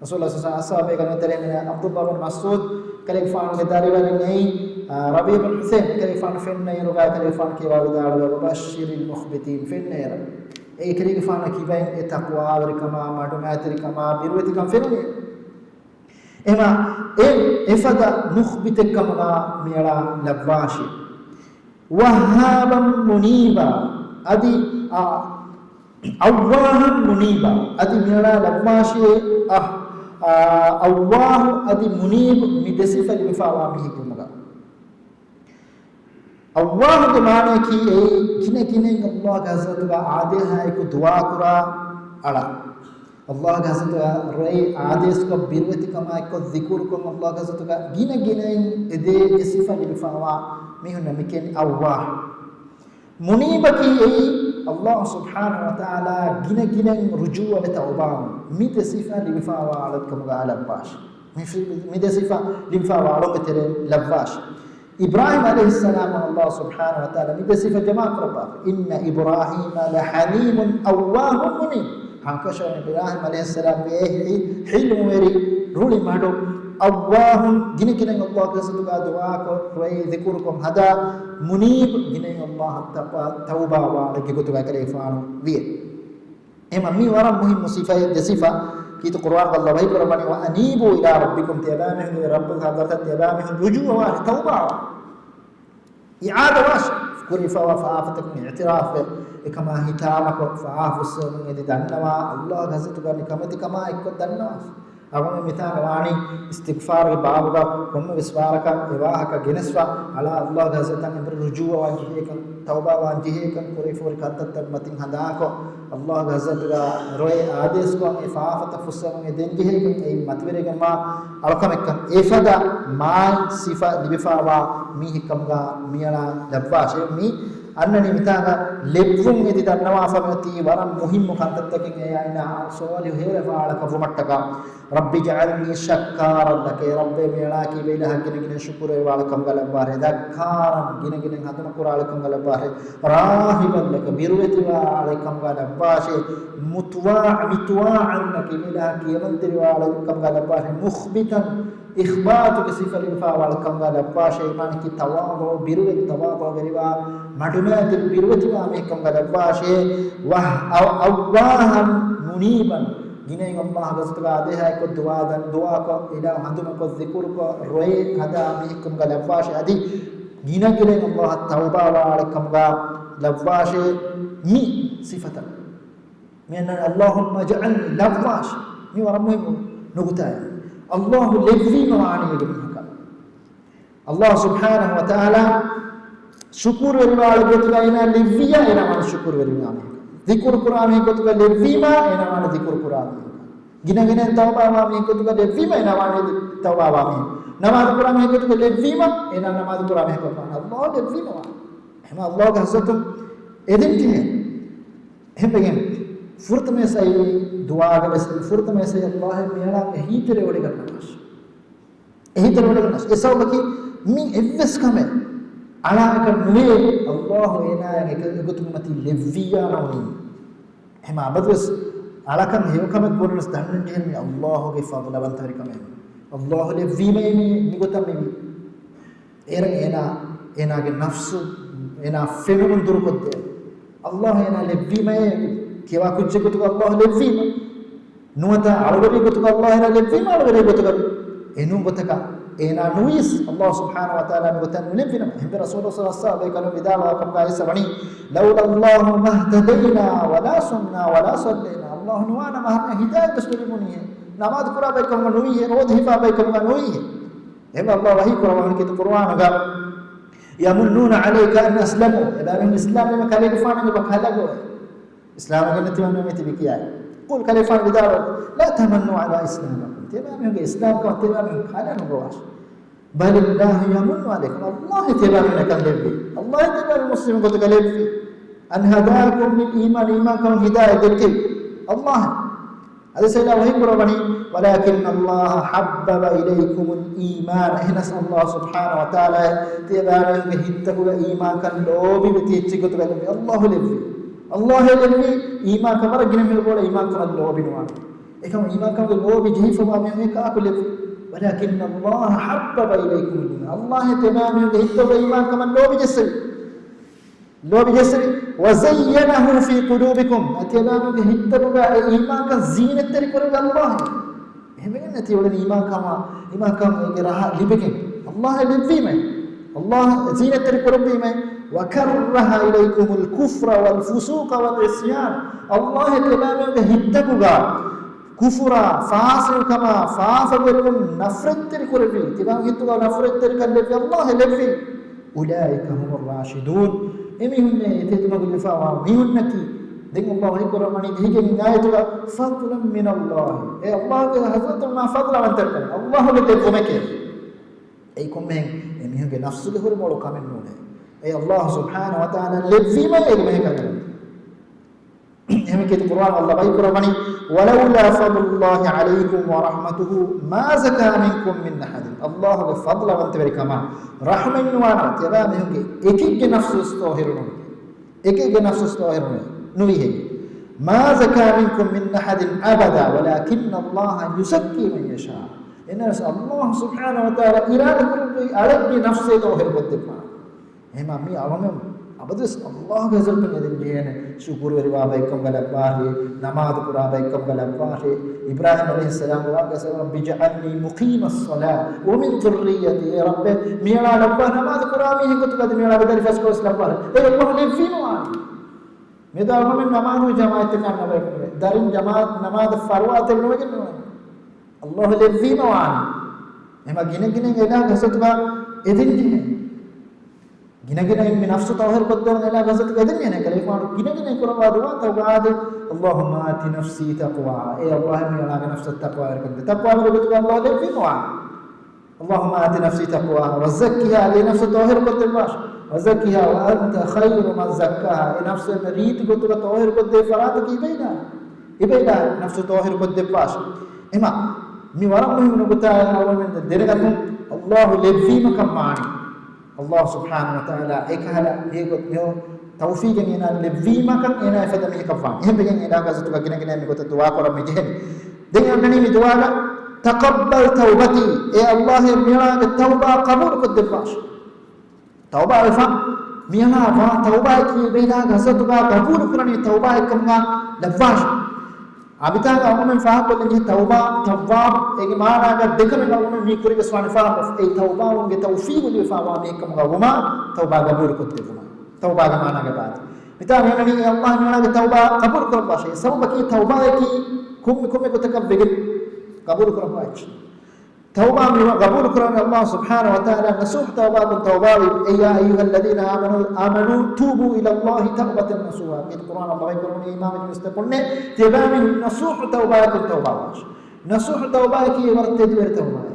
ރަސޫލުﷲ ޞައްލަﷲ ޢަލައިހި ވަސައްލަމަ އަޞްޙާބު ބޭކަލުންގެ ތެރެއިން ޢަބްދުﷲ ބިން މަސްޢޫދު ކަލޭގެފާނުގެ ދަރިވަރުން އެއީ، އާ، ރަބީޢު ބިން ޙުސައިން. ކަލޭގެފާނު ފެންނައިރުގަ ކަލޭގެފާނު ކިޔަވާ ވިދާޅުވި، وَبَشِّرِ الْمُخْبِتِينَ، ފެންނައިރު. އެ ކަލޭގެފާނަށް ކިބައިން އެ ތަޤްވާވެރިކަމާ، މަޑުމައިތިރިކަމާ، ބިރުވެތިކަން ފެނުނީ. އެހެންވީމަ، އެ އެފަދަ މުޚްބިތެއްކަމުގަ މިއަޅާ ލައްވާށި. وَهَّابًا مُنِيبًا، އަދި، އާ، أَوَّاهًا مُنِيبًا، އަދި މިއަޅާ ލައްވާށި، އަ، އައްވާހު އަދި މުނީބު މި ދެ ސިފަ ލިބިފާވާ މީހެއް ވުމުގަ. އައްވާހުގެ މާނައަކީ އެއީ ގިނަ ގިނައިން ﷲ ގެ ޙަޟްރަތުގަ އާދޭހާއެކު ދުޢާކުރާ އަޅާ. ﷲ ގެ ޙަޟްރަތުގަ ރޮއެ އާދޭސްކޮށް ބިރުވެތިކަމާއެކު ޒިކުރުކޮށް ﷲ ގެ ޙަޟްރަތުގަ ގިނަ ގިނައިން އެ ދެ ސިފަ ލިބިފާވާ މީހުންނަށް މިކިޔަނީ އައްވާހު. މުނީބަކީ އެއީ ﷲ ސުބްޙާނަހޫ ވަތަޢާލާ ގިނަ ގިނައިން ރުޖޫޢަވެ ތައުބާވުން. މި ދެ ސިފަ ލިބިފާވާ އަޅެއްކަމުގަ ލައްވާށި. މި ފި-، މި ދެ ސިފަ ލިބިފާވާ އަޅުންގެ ތެރެއިން ލައްވާށި. އިބްރާހީމް ޢަލައިހިއްސަލާމަށް ﷲ ސުބްޙާނަހޫ ވަތަޢާލާ މި ދެ ސިފަ ޖަމާކުރައްވާފަ. إِنَّ إِبْرَاهِيمَ لَحَلِيمٌ أَوَّاهٌ مُنِيبٌ. ހަނގުކަށަވަރު އިބްރާހީމް ޢަލައިހިއްސަލާމްގެ އެ ޙި-، ޙިލްމުވެރި ރުޅި މަޑު، އައްވާހުން، ގިނަ ގިނައިން ﷲ ގެ ޙަޟްރަތުގަ ދުޢާކޮށް، ރޮއެ ޒިކުރުކޮށް ހަދާ، މުނީބު، ގިނައިން ﷲ އަށް ތައުބާވާ އަޅެއްގެ ގޮތުގަ ކަލޭގެފާނު ވިއެ. އެހެންވީމަ މި ވަރަށް މުހިއްމު ސިފައެއް، ދެ ސިފަ. ކީރިތި ޤުރުއާންގަ ﷲ ވަޙީ ކުރައްވަނީ، وَأَنِيبُوا إِلَىٰ رَبِّكُمْ، ތިޔަބައިމީހުންގެ ރައްބުގެ ޙަޟްރަތަށް ތިޔަބައިމީހުން ރުޖޫޢަވާށި، ތައުބާވާށި. އިޢާދަވާށި، ކުރިފައިވާ ފާފަތަކުން އިޢުތިރާފުވެ، އެކަމާ ހިތާމަކޮށް، ފާފަ ފުއްސެވުމުން އެދި ދަންނަވާ، ﷲ ގެ ޙަޟްރަތުގަ ނިކަމެތިކަމާ އެއްކޮށް ދަންނަވާށި. އަޅުގަނޑު މިތާނގަ ވާނީ އިސްތިޣްފާރުގެ ބާބުގަ ކޮންމެވެސް ވާރަކަށް އެ ވާހަކަ ގެނެސްފަ، އަޅާ ﷲ ގެ ޙަޟްރަތަށް އެނބުރި ރުޖޫޢަވާން ޖެހޭކަން، ތައުބާވާން ޖެހޭކަން، ކުރެވިފަހުރި ކަންތައްތައް މަތިން ހަނދާންކޮށް، ﷲ ގެ ޙަޟްރަތުގަ ރޮއެ އާދޭސްކޮށް އެ ފާފަތައް ފުއްސެވުން އެދެން ޖެހޭކަން އެއީ މަތިވެރިވެގެންވާ އަޅުކަމެއްކަން. އެފަދަ މާތް ސިފަ ލިބިފާވާ މީހެއްކަމުގަ މިއަޅާ ލައްވާށޭ. މި އަންނަނީ މިތާގަ ލެއްވުން އެދި ދަންނަވާފަ މިއޮތީ ވަރަށް މުހިއްމު ކަންތައްތަކެއް. އެއާ އޭނާ ޞާލިޙު ހެޔޮވެފާ އަޅަކަށް ވުމަށްޓަކާ. رب اجعلني شكارا لك، އޭ ރައްބޭ މިއަޅާއަކީ އިލާހަށް ގިނަގިނަ ޝުކުރުވެރިވާ އަޅެއްކަމުގަ ލައްވާށޭ، ذكارا ގިނަގިނަ ހަނދުމަކުރާ އަޅެއްކަމުގަ ލައްވާށޭ، راهبا لك ބިރުވެތިވާ އަޅެއްކަމުގަ ލައްވާށޭ، مطواعا، مطواعا لك އިލާހަށް ކިޔަމަންތެރިވާ އަޅެއްކަމުގަ ލައްވާށޭ، مخبتا އިޚްބާތުގެ ސިފަ ލިބިފާވާ އަޅެއްކަމުގަ ލައްވާށޭ، މާނައަކީ ތަވާޟުޢު، ބިރުވެރި ތަވާޟުޢުވެރިވާ، މަޑުމައިދިރި ބިރުވެތިވާ މީހެއްކަމުގަ ލައްވާށޭ، ވަ-، އައް-، أواها منيبا ގިނައިން ﷲ ގެ ޙަޟްރަތުގަ އާދޭހާއެކު ދުޢާ ދަން، ދުޢާކޮށް، އިލާހު ހަނދުމަކޮށް، ޒިކުރުކޮށް، ރޮއެ ހަދާ މީހެއްކަމުގަ ލައްވާށޭ. އަދި ގިނަގިނައިން ﷲ އަށް ތައުބާވާ އަޅެއްކަމުގަ ލައްވާށޭ މި ސިފަތައް. މިއަންނަ اللهم اجعلني ލައްވާށޭ. މި ވަރަށް މުހިއްމު ނުކުތާއެއް. ﷲ ލެއްވީމަ ވާނީ އޭގެ މީހަކަށް. ﷲ ސުބްޙާނަހު ވަތަޢާލާ ޝުކުރުވެރިވާ އަޅެއްގެ ގޮތުގަ އޭނާ ލެއްވިއްޔާ، އޭނާ ވާނެ ޝުކުރުވެރިވާ މީހަކަށް. ޒިކުރު ކުރާ މީހެއް ގޮތުގަ ލެއްވީމަ، އޭނާ ވާނެ ޒިކުރު ކުރާ މީހަކަށް. ގިނަގިނައިން ތައުބާވާ މީހެއް ގޮތުގަ ލެއްވީމަ، އޭނާ ވާނެ ތައުބާވާ މީހެއް. ނަމާދު ކުރާ މީހެއް ގޮތުގަ ލެއްވީމަ، އޭނާ ނަމާދު ކުރާ މީހަކަށް ވާނެ. ﷲ ލެއްވީމަ ވާނެ. އެހެން ﷲ ގެ ޙަޟްރަތުން އެދެން ޖެހޭ. އެހެންވެގެން ފުރަތަމަވެސް އައި ދުޢާގަ ވެސް، ފުރަތަމަވެސް އައި ﷲ އޭނާ އެހީތެރިވޮޑިގަންނަވާށި. އެހީތެރިވޮޑިގަންނަވާށި. އެ ސަބަބަކީ މި އެއްވެސް ކަމެއް އަޅާއަކަށް ނުވޭ، ﷲ އޭނާއަށް އެކަ-، އެގޮތުން މަތީ ލެއްވިއްޔާ ނޫނީ. އެހެން އަބަދުވެސް އަޅަކަށް ހެޔޮކަމެއް ކުރުނަސް ދަންނަން ޖެހޭ މީ ﷲ ގެ ފަޟްލަވަންތަވެރިކަމެއް. ﷲ ލެއްވީމައޭ މީ މިގޮތަށް މިވީ. އޭރަށް އޭނާ، އޭނާގެ ނަފްސު، އޭނާ ފެނުމުން ދުރުކޮށްދޭ. ﷲ އޭނާ ލެއްވީމައޭ، ކިޔަވާ ކުއްޖެއް ގޮތުގަ ﷲ ލެއްވީމަ. ނުވަތަ އަޅުވެރި ގޮތުގަ ﷲ އޭނާ ލެއްވީމަ އަޅުވެރި ގޮތުގަ. އެނޫން ގޮތަކަށް އޭނާ ނުވީސް، ﷲ ސުބްޙާނަހު ވަތަޢާލާ މި ގޮތަށް ނުލެއްވިނަމަ. އެހެންވެ ރަސޫލު ޞައްލަﷲު ޢަލައިހި ވަސައްލަމަ ވިދާޅުވާ ކަމުގަ އައިސް ވަނީ، لولا الله ما اهتدينا ولا صمنا ولا صلينا. ﷲ ނުވާނަމަ ހަމަ ހިދާޔަތް ވެސް ނުލިބުނީހޭ. ނަމާދު ކުރާ ބައެއް ކަމުގަ ނުވީހޭ، ރޯދަ ހިފާ ބައެއް ކަމުގަ ނުވީހޭ. އެހެންވެ ﷲ ވަޙީ ކުރައްވަނީ ކީރިތި ޤުރުއާނުގަ، يمنون عليك أن أسلموا. އެބައިމީހުން އިސްލާމްވީމަ ކަލޭގެފާނުގެ ބަ ކަލަގޮވޭ. އިސްލާމްވެގެން ނެތިވަންޏާ މިތިބި ކިޔާ. قل ކަލޭގެފާނު ވިދާޅުވޭ، لا تمنوا علي إسلامكم. ތިޔަބައިމީހުންގެ އިސްލާމްކަމަށް ތިޔަބައިމީހުން ކަލަނުގޮވާށި. بل الله يمن عليكم. ﷲ ތިޔަބައިމީހުންނަށް ކަން ލެއްވީ. ﷲ ތިޔަބައިމީހުން މުސްލިމު ގޮތުގަ ލެއްވީ. أن هداكم للإيمان، އީމާންކަމަށް ހިދާޔަތް ދެއްކެވީ ﷲ. އަދި ސައިލާ ވަޙީ ކުރައްވަނީ، ولكن الله حبب إليكم الإيمان. އެހެނަސް ﷲ ސުބްޙާނަހު ވަތަޢާލާ ތިޔަބައިމީހުންގެ ހިތްތަކުގަ އީމާންކަން ލޯބިވެތި އެއްޗެއް ގޮތުގަ ލެއްވި. ﷲ ލެއްވި. ﷲ ލެއްވި އީމާންކަން ވަރަށް ގިނަ މީހުން ބޯޅަ އީމާންކަމަށް ލޯބިނުވާނެ. އެކަމަ އީމާންކަމުގެ ލޯބި ޖެހިފަވާ މީހުން އެކާކު ލެއްވި. ولكن الله حبب إليكم الإيمان. ﷲ ތިޔަބައިމީހުންގެ ހިތްތަކުގަ އީމާންކަމަށް ލޯބި ޖެއްސެވި. ލޯބި ޖެއްސެވި. وزينه في قلوبكم. ތިޔަބައިމީހުންގެ ހިތްތަކުގަ އެ އީމާންކަން ޒީނަތްތެރި ކުރެއްވި ﷲ. އެހެންވެގެން ނެތި އުޅެނީ އީމާންކަމާ، އީމާންކަމުގެ ރަހަ ލިބިގެން. ﷲ ލެއްވީމޭ. ﷲ ޒީނަތްތެރި ކުރެއްވީމޭ. وكره إليكم الكفر والفسوق والعصيان. ﷲ ތިޔަބައިމީހުންގެ ހިތްތަކުގަ ކުފުރާ، ފާސިޤުކަމާ، ފާފަވެރިވުން ނަފްރަތްތެރި ކުރެއްވި. ތިބާ ހިތުގަ ނަފްރަތްތެރިކަން ލެއްވި ﷲ ލެއްވި. أولئك هم الراشدون. އެމީހުންނޭ އެތޭތިމަގު ލިބިފައިވާ މީހުންނަކީ. ދެން ﷲ ވަޙީ ކުރައްވަނީ ދިހައެއްގެ އާޔަތުގަ، فضلا من الله. އެ ﷲ ގެ ޙަޟްރަތުން މާ ފަޟްލަވަންތަކަން. ﷲ ގެ ދެއްވުމެކޭ. އެއީ ކޮންމެހެން އެމީހުންގެ ނަފްސުގެ ހުރި މޮޅު ކަމެއް ނޫނޭ. އެ ﷲ ސުބްޙާނަހު ވަތަޢާލާ ލެއްވީމަ އޭގެ މެހެކަން. އެހެން ކީރިތި ޤުރުއާން ﷲ ވަޙީ ކުރައްވަނީ، ولولا فضل الله عليكم ورحمته ما زكى منكم من أحد. ﷲ ގެ ފަޟްލަވަންތަވެރިކަމާ ރަޙްމަތް ނުވާނަމަ، ތިޔަބައިމީހުންގެ އެކެއްގެ ނަފްސުވެސް ޠާހިރު ނުވޭ. އެކެއްގެ ނަފްސުވެސް ޠާހިރު ނުވޭ. ނުވީ ހެއްޔެވެ؟ ما زكى منكم من أحد أبدا ولكن الله يزكي من يشاء. އެހެނަސް ﷲ ސުބްޙާނަހު ވަތަޢާލާ އިރާދަ ކުރެއްވި އަޅެއްގެ ނަފްސޭ ޠާހިރު ކޮށްދެއްވާނެ. އެހެންވީމަ މި އަޅުގަނޑު އަބަދުވެސް ﷲ ގެ ޙަޟްރަތުން އެދެން ޖެހޭނެ، ޝުކުރުވެރިވާ ބައެއްކަމުގަ ލައްވާށޭ، ނަމާދު ކުރާ ބައެއްކަމުގަ ލައްވާށޭ. އިބްރާހީމް ޢަލައިހިއްސަލާމް ދުޢާގަ، رب اجعلني مقيم الصلاة ومن ذريتي. އޭ ރައްބޭ، މިއަޅާ ލައްވާ ނަމާދު ކުރާ މީހެއް ގޮތުގަ އަދި މިއަޅާގެ ދަރިފަސްކޮޅެއް ވެސް ލައްވާށޭ. އޭ ﷲ ލެއްވީމަ ވާނެ. މިއަދު އަޅުގަނޑުމެން ނަމާދު ޖަމާޢަތްތަކަށް ނުވެގެން ނުވޭ. ދަރިން ޖަމާ-، ނަމާދަށް ފަރުވާތެއް ނުވެގެން ނުވޭ. ﷲ ލެއްވީމަ ވާނެ. އެހެންވީމަ ގިނަ ގިނައިން އެ ޙަޟްރަތުގަ އެދެން ޖެހޭ. ގިނަ ގިނައިން މި ނަފްސު ޠާހިރު ކޮށްދޭން އެ ޙަޟްރަތުގަ އެދެން ޖެހޭ. ކަލޭގެފާނު ގިނަ ގިނައިން ކުރައްވާ ދުޢާތައް އާދެ، اللهم آت نفسي تقواها. އޭ ﷲ، މިއަޅާގެ ނަފްސަށް ތަޤްވާވެރިކަން ދޭ. ތަޤްވާވެރި ގޮތުގަ ﷲ ލެއްވީމަ ވާނެ. اللهم آت نفسي تقواها وزكها، އޭ ނަފްސު ޠާހިރު ކޮށްދެއްވާށޭ. وزكها وأنت خير من زكاها. އެ ނަފްސު އެންމެ ރީތި ގޮތުގަ ޠާހިރު ކޮށްދޭ ފަރާތަކީ އިބައިނާ. އިބައިނާ ނަފްސު ޠާހިރު ކޮށްދެއްވާށި. އެމާ، މި ވަރަށް މުހިންމު ނުކުތާއެއް އަޅުގަނޑުމެން ދެނެގަތުން، ﷲ ލެއްވީމަކަށް ވާނީ. ﷲ ސުބްޙާނަހޫ ވަތަޢާލާ އެކަހަލަ ހެޔޮ ތައުފީގެއް އޭނާ ލެއްވީމަކަށް އޭނާ އެފަދަ މީހަކަށް ވާނީ. އެހެންވެގެން އެ ގަޒްވަތުގަ ގިނަ ގިނައިން މި ގޮތަށް ދުޢާ ކުރަން މި ޖެހެނީ. ދެން އަންނަނީ މި ދުޢާގަ، تقبل توبتي، އޭ ﷲ މިއަޅާގެ ތައުބާ ޤަބޫލު ކޮށްދެއްވާށި. ތައުބާ ވެފަ، މިއަޅާ ވާ ތައުބާއަކީ އެބައިނާ ގަޒްވަތުގަ ޤަބޫލު ކުރަނީ ތައުބާއެއްކަމުގަ ލައްވާށި. އަ، މިތާގަ އަޅުގަނޑުމެން ފާހަގަކޮށްލަންޖެހޭ ތައުބާ، ތައްވާބު، އޭގެ މާނާގަ ދެކަމެއް އަޅުގަނޑުމެން މީ ކުރިގަސްވާނެ ފާހަގަކޮށް. އެއީ ތައުބާވުމުގެ ތައުފީގު ލިބިފާވާ މީހެއްކަމުގަ ވުމާ، ތައުބާ ޤަބޫލުކޮށްދެއްވުމާ. ތައުބާގެ މާނާގެ ބާތި. މިތާ މިއަންނަނީ އެ ﷲ މިއަޅާގެ ތައުބާ ޤަބޫލު ކުރައްވާށޭ. ސަބަބަކީ ތައުބާއަކީ ކޮންމެ ކޮންމެ ގޮތަކަށް ވެގެން ޤަބޫލު ކުރައްވާ އެއްޗެއް. ތައުބާ މި ޤަބޫލު ކުރަން ﷲ ސުބްޙާނަހޫ ވަތަޢާލާ ނަޞޫޙު ތައުބާކުން ތައުބާވީ. يا أيها الذين آمنوا، آمنوا توبوا إلى الله توبة نصوحا. މި ޤުރުއާން ﷲ ވަޙީ ކުރަމުން އީމާންވެ މީސްތަކުންނޭ، ތިޔަބައިމީހުން ނަޞޫޙު ތައުބާއަކުން ތައުބާވާށި. ނަޞޫޙު ތައުބާއަކީ ވަރަށް ތެދުވެރި ތައުބާއެއް.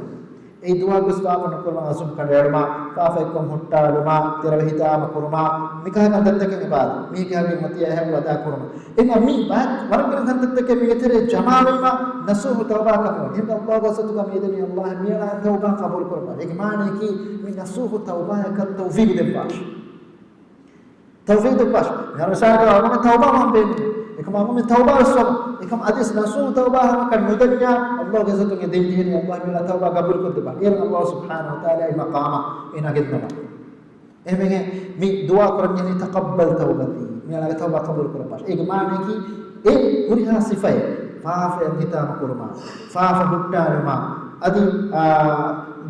އެއީ ދުޢާ ގޮސް ފާފަ ނުކުރުމާ، އަޒުމް ކަނޑައެޅުމާ، ފާފައެއްކޮށް ހުއްޓާލުމާ، ތެރެވެ ހިތާމަ ކުރުމާ، މިކަހަލަ ކަންތައްތަކެއް އެބާދު. މީގެ ހަގީގަތް އޮތީ އެހެން ވަދާ ކުރުމަށް. އެމަ މީ ބައެއް ވަރަށް ގިނަ ކަންތައްތަކެއް މީގެ ތެރޭ ޖަމާވީމަ ނަޞޫޙު ތައުބާ ކަމަށް ވަނީ. އެހެން ﷲ ގަޒްވަތުގަ މިއަދަނީ ﷲ މިއަޅާ ތައުބާ ޤަބޫލު ކުރައްވާ. އޭގެ މާނަޔަކީ މި ނަޞޫޙު ތައުބާއަކަށް ތައުފީގު ދެއްވާށި. ތައުފީގު ދެއްވާށި. މިހާރު މިސާލަކަށް އަޅުގަނޑު ތައުބާ ވާން ބޭނުން. އެކަމަ އަޅުގަނޑު ތައުބާ ވެސް ވަމުން. އެކަމަ އަދިސް ނަޞޫޙު ތައުބާ ހަމަކަށް ނުދަންޏާ ﷲ ގަޒްވަތުގެ ދެން ޖެހެނީ ﷲ މިއަޅާ ތައުބާ ޤަބޫލު ކޮށްދެއްވާ. އޭރު ﷲ ސުބްޙާނަހޫ ވަތަޢާލާ އެ މަޤާމަށް އޭނާ ގެންދަވާ. އެހެންވެގެން މި ދުޢާ ކުރަންޖެހެނީ تقبل توبتي، މިއަޅާގެ ތައުބާ ޤަބޫލު ކުރައްވާށި. އޭގެ މާނަޔަކީ އެ ހުރިހާ ސިފައެއް، ފާފައިން ހިތާމަ ކުރުމާ، ފާފަ ހުއްޓާލުމާ، އަދި، އާ،